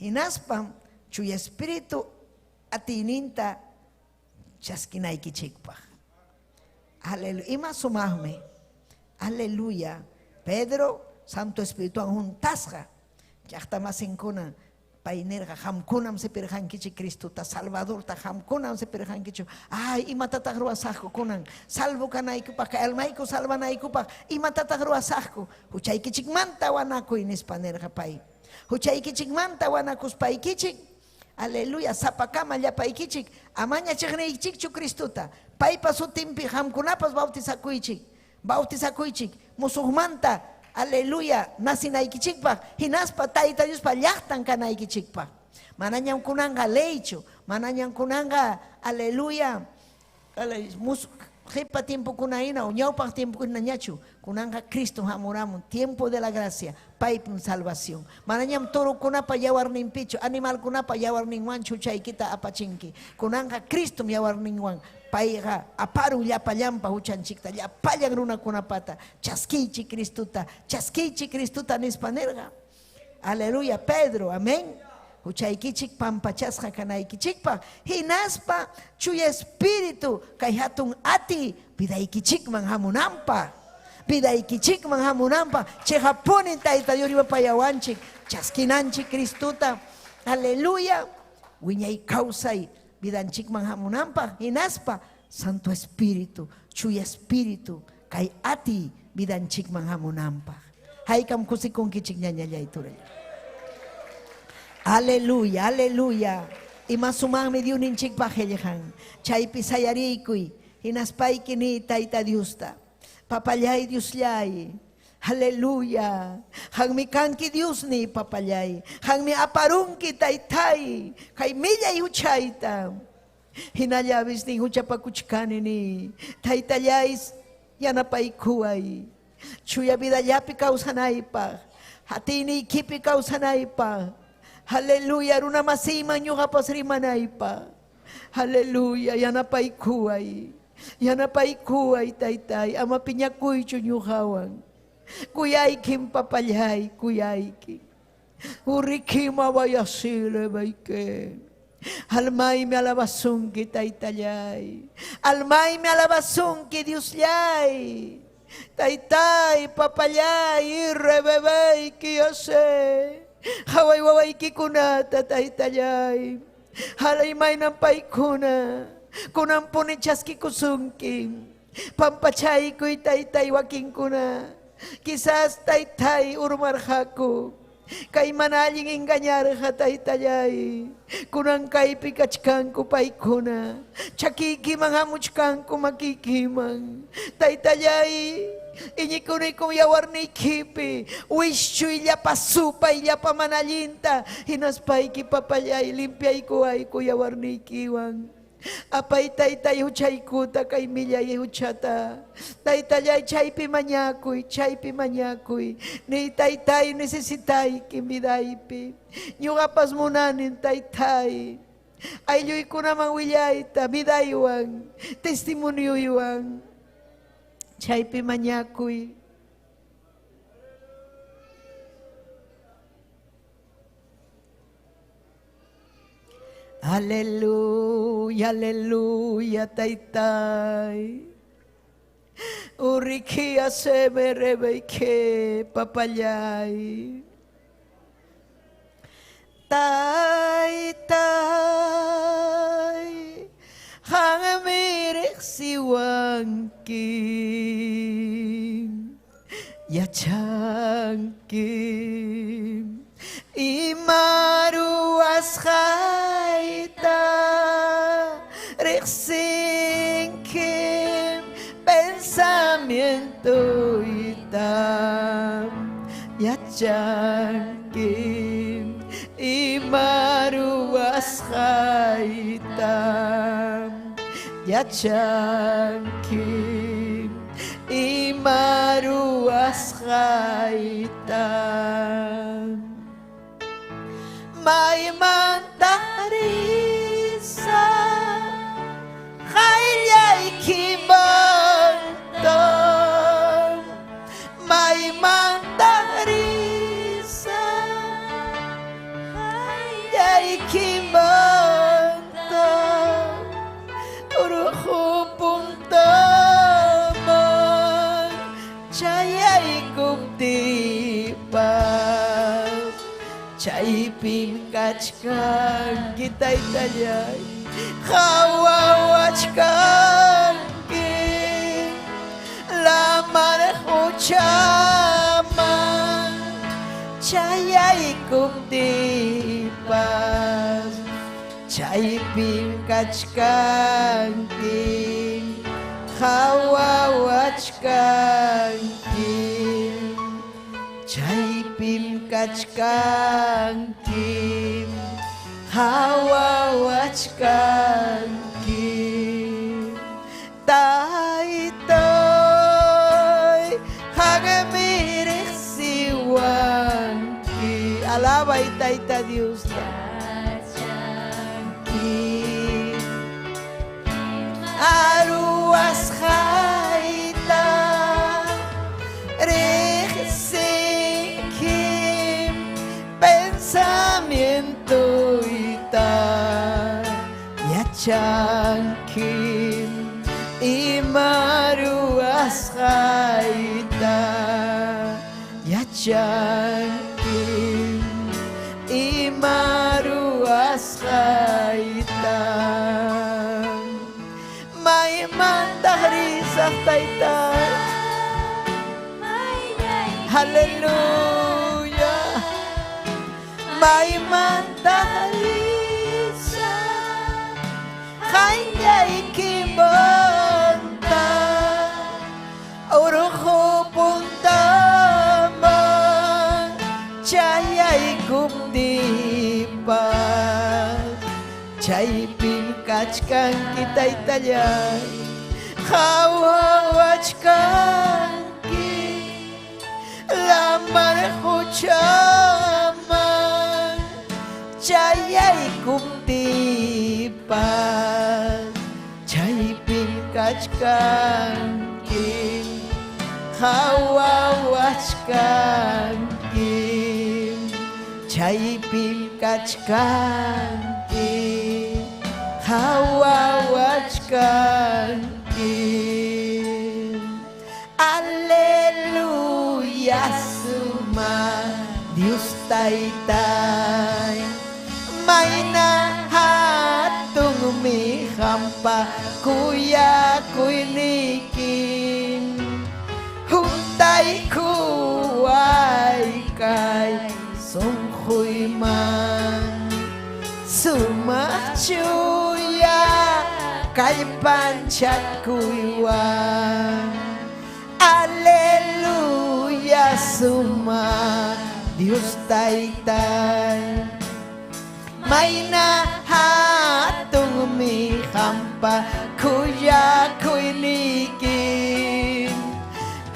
Hinaspam Chuya Espíritu atiyninta chaskinaykichikpaq. Aleluya. Ima sumaqmi. Aleluya. Pedro, Santo Espirituwan huntasqa llaqtamasinkuna pay nirqa, qamkunam sipirqankichik Cristota, Salvadorta, qamkunam sipirqankichik. Ay, imatataq ruwasaqku kunan? Salvo kanaykupaq, kay almayku salvanaykupaq, imatataq ruwasaqku? Huchaykichikmanta wanakuy, nispa nirqa pay. Huchaykichikmanta wanakuspaykichik, aleluya, sapakama llapaykichik, amaña chiqniykichikchu Cristota. Paypa sutinpi qamkunapas bautizakuychik. Bautizakuychik musuqmanta, aleluya, nacinaykichikpaq, hinaspa Tayta Diospa llaqtan kanaykichikpaq. Manañam kunanqa leychu, manañam kunanqa, aleluya, qipa tiempokuna hina o ñawpaq tiempokuna ñachu, kunanqa Cristo hamuramun, tiempo de la gracia, paypim salvación. Manañam torokunapa yawarninpichu, animalkunapa yawarninwanchu huchaykita apachinki. Kunanqa Cristom yawarninwan, payqa aparun llapallanpa huchanchikta, llapallan runakunapata. Chaskiychik Cristuta, chaskiychik Cristuta nispa nirqa. Aleluya, Pedro, amén. Huchaykichik pampachasqa kanaykichikpaq, hinaspa Chuya Espíritu kay hatun ati vidaykichikman hamunanpaq. Vidaykichikman hamunanpaq, chiqapuni Tayta Dios rimapayawanchik, chaskinanchik Cristuta. Aleluya, wiñay kawsay vidanchikman hamunanpaq, hinaspa Santo Espíritu, Chuya Espíritu kay ati vidanchikman hamunanpaq. Haykam kusikunkichik ñañallay turallay. Aleluya, aleluya. Ima sumaqmi Diosninchikpaq qillqan. Chaypi sayariykuy, hinaspayki niy Tayta Diosta. Papallay Diosllay, aleluya. Qanmi kanki Diosniy, papallay. Qanmi aparunki Taytay, kay millay huchayta. Hinalla avisnin huchapakuchkani niy. Taytallay yanapaykuway. Chuya vidallapi kawsanaypaq, atiyniykipi kawsanaypaq. Aleluya, runa masiyman ñuqapas rimanaypaq. Aleluya, yanapaykuway. Yanapaykuway, Taytay, ama piñakuychu ñuqawan. Kuyaykim, papallay, kuyaykim. Urrikima vayasile bayke. Almaymi alabasunki, Taytallay. Almaymi alabasunki, Diosllay. Taytay, papallay, irre bebeyki, yose. Haway wawaykikunata, Taytallay. Halay maynan paykuna. Kunampuni chaskikusunki. Pampachaykuy, Taytay, wakinkuna. Quizás Taytay urmarqaku. Kay mana allin engañarqa, Taytallay. Kunan kaypi kachkanku paykuna. Chakiykiman hamuchkanku makiykiman. Taytallay, iñikunikum yawarniykipi. Wischuy llapa supay, llapa mana allinta. Hinaspayki, papallay, limpiaykuwayku yawarniykiwan. Apay Taytay huchaykuta kay millay huchata. Taytallay, chaypi mañakuy, chaypi mañakuy. Ni Taytay necesitayki vidaypi. Ñuqapas munanin Taytay. Aylluykunaman willayta vidaywan, testimonioywan. Chaypi mañakuy. Aleluya, aleluya, Taytay. Urrikia se me rebeque, papallay. Taytay, qanmi riqsiwanki, yachanki ima ruwasqayta, riqsinki pensamientoyta, yachanki ima ruwasqayta, yachanki ima ruwasqayta. Maymanta risa qayllaykimanta, maymanta risa qayllaykimanta, urqu puntaman chayaykuptiypas, chaypim kachkanki Taytallay, qhawawachkanki lamar quchaman chayaykuptiypas, chaypim kachkanki. Qhawawachkanki Chaypim kachkanki Qhawawachkanki Taytay Qammi riqsiwanki Alabay Tayta Diosta Aruwasqayta riqsinkim pensamientoyta yachankim ima ruwasqayta yachankim ima ruwasqayta Maymantaq risaq taytay Aleluya Maymantaq risaq Qayllaykimanta Urqu puntaman Chayaykuptiypas Chaypim kachkanki taytallay Qhawawachkanki Lamar quchaman Chayaykuptiypas Chaypim kachkanki Qhawawachkanki Chaypim kachkanki Qhawawachkanki Aleluya suma Dios taytay Mayna hatunmi qampa kuyakuyniyki Huntaykuway kay sunquyman Sumaq chuya kallpanchakuywan Aleluya suma Dios taytay Mayna hatunmi qampa kuyakuyniyki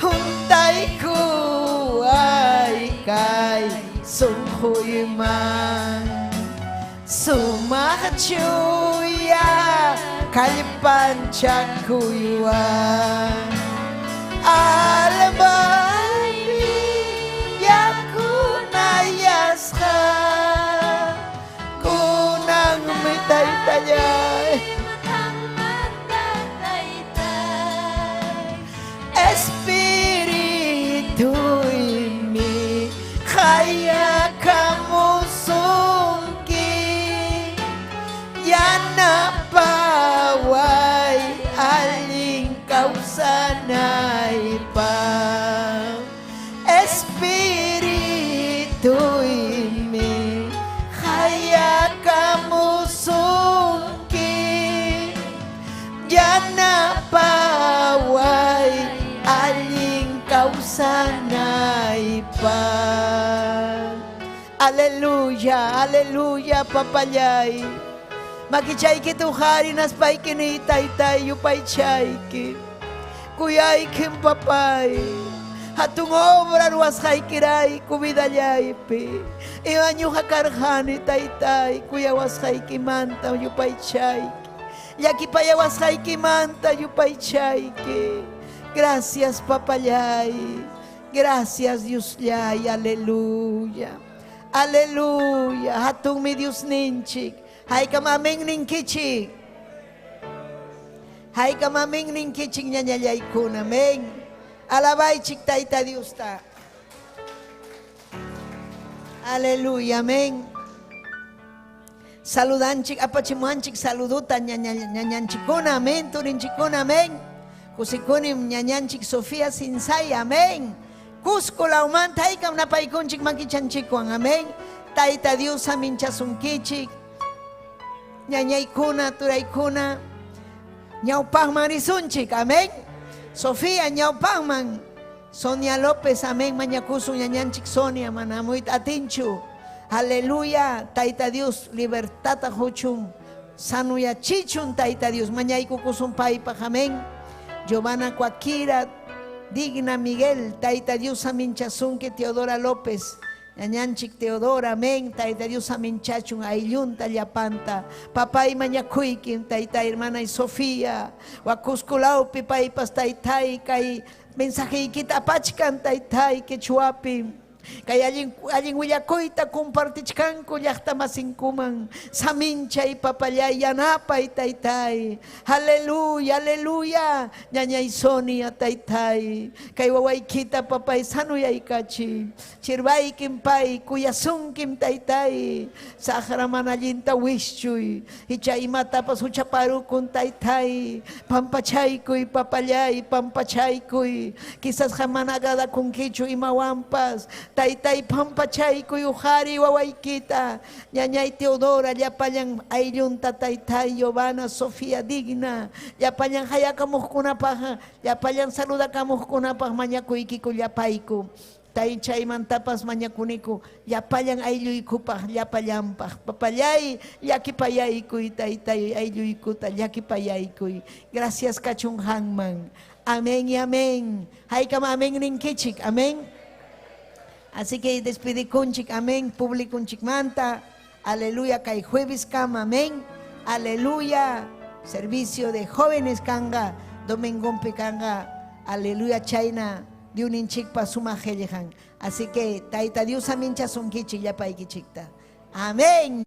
Huntaykuway kay sunquyman Sumaq chuya kallpanchakuywan Almaymi yakunayasqa Kunanmi taytallay Espirituymi qayakamusunki Yanapaway allin kawsanaypaq Espirituymi qayakamusunki Yanapaway allin kawsanaypaq Aleluya, aleluya, papallay. Makichayki huqarinaspayki niy taytay yupaychayki. Kuyaykim papay. Hatun obra ruwasqaykirayku vidallaypi. Ima ñuqa karqani taytay kuyawasqaykimanta yupaychayki. Llakipayawasqaykimanta yupaychayki. Gracias papallay. Gracias Diosllay, aleluya. Aleluya. Hatunmi Diosninchik. Haykam amén ninkichik. Haykam amén ninkichik ñañallaykuna. Amén. Alabaychik Tayta Diosta. Aleluya, amén. Saludanchik, apachimuanchik, saluduta ñañanchikuna, amén, turinchikuna, amén. Kusikunim ñañanchik Sofía Sinsay, amén. Cusco lawmanta haykam napaykunchik makichanchikwan, amén. Tayta Dios aminchasunkichik. Ñañaykuna, turaykuna. Ñawpaqman risunchik, amén. Sofía ñawpaqman. Sonia López, amén. Mañakusun ñañanchik Sonia, mana hamuyta atinchu. Aleluya, Tayta Dios, libertata quchun, sanuyachichun Tayta Dios. Mañaykukusun paypaq, amén. Giovanna Coaquira, Digna Miguel, Tayta Dios saminchasunki, Teodora López. Ñañanchik Teodora, amén. Tayta Dios saminchachun, ayllunta llapanta. Papay mañakuykim, tayta hermana y Sofía. Wakuskulawpi paypas taytay kay mensajeykita apachkan taytay quechuapi. Kay allin allin willakuyta compartichkanku llaqtamasinkuman. Saminchay papallay yanapay taytay. Aleluya, aleluya. Ñañay Sonia taytay. Kay wawaykita papay sanuyaykachi. Chirbaykim pay kuyasunkim taytay. Saqra mana allinta wischuy. Icha imatapas huchaparukun taytay. Pampachaykuy papallay, pampachaykuy. Quizás mana agadakunkichu imawanpas. Taytay pampachaykuy uqari wawaykita. Ñañay Teodora llapallan ayllunta taytay Giovanna Sofía Digna. Llapallan hayakamuqkunapaq, llapallan saludakamuqkunapaq mañakuykiku llapayku. Tay chaymantapas mañakuniku llapallan aylluykupaq, llapallanpaq. Papallay llakipayaykuy taytay aylluykuta llakipayaykuy. Gracias kachun hanman. Amén y amén. Haykam amén ninkichik. Amén. Así que despidikunchik, amén, publikunchikmanta. Aleluya, kay jueves kama, amén. Aleluya. Servicio de jóvenes kanga, domingompi kanga. Aleluya, chayna, Diosninchikpa sumaq qillqan. Así que Tayta Dios aminchasunkichik llapaykichikta. Amén.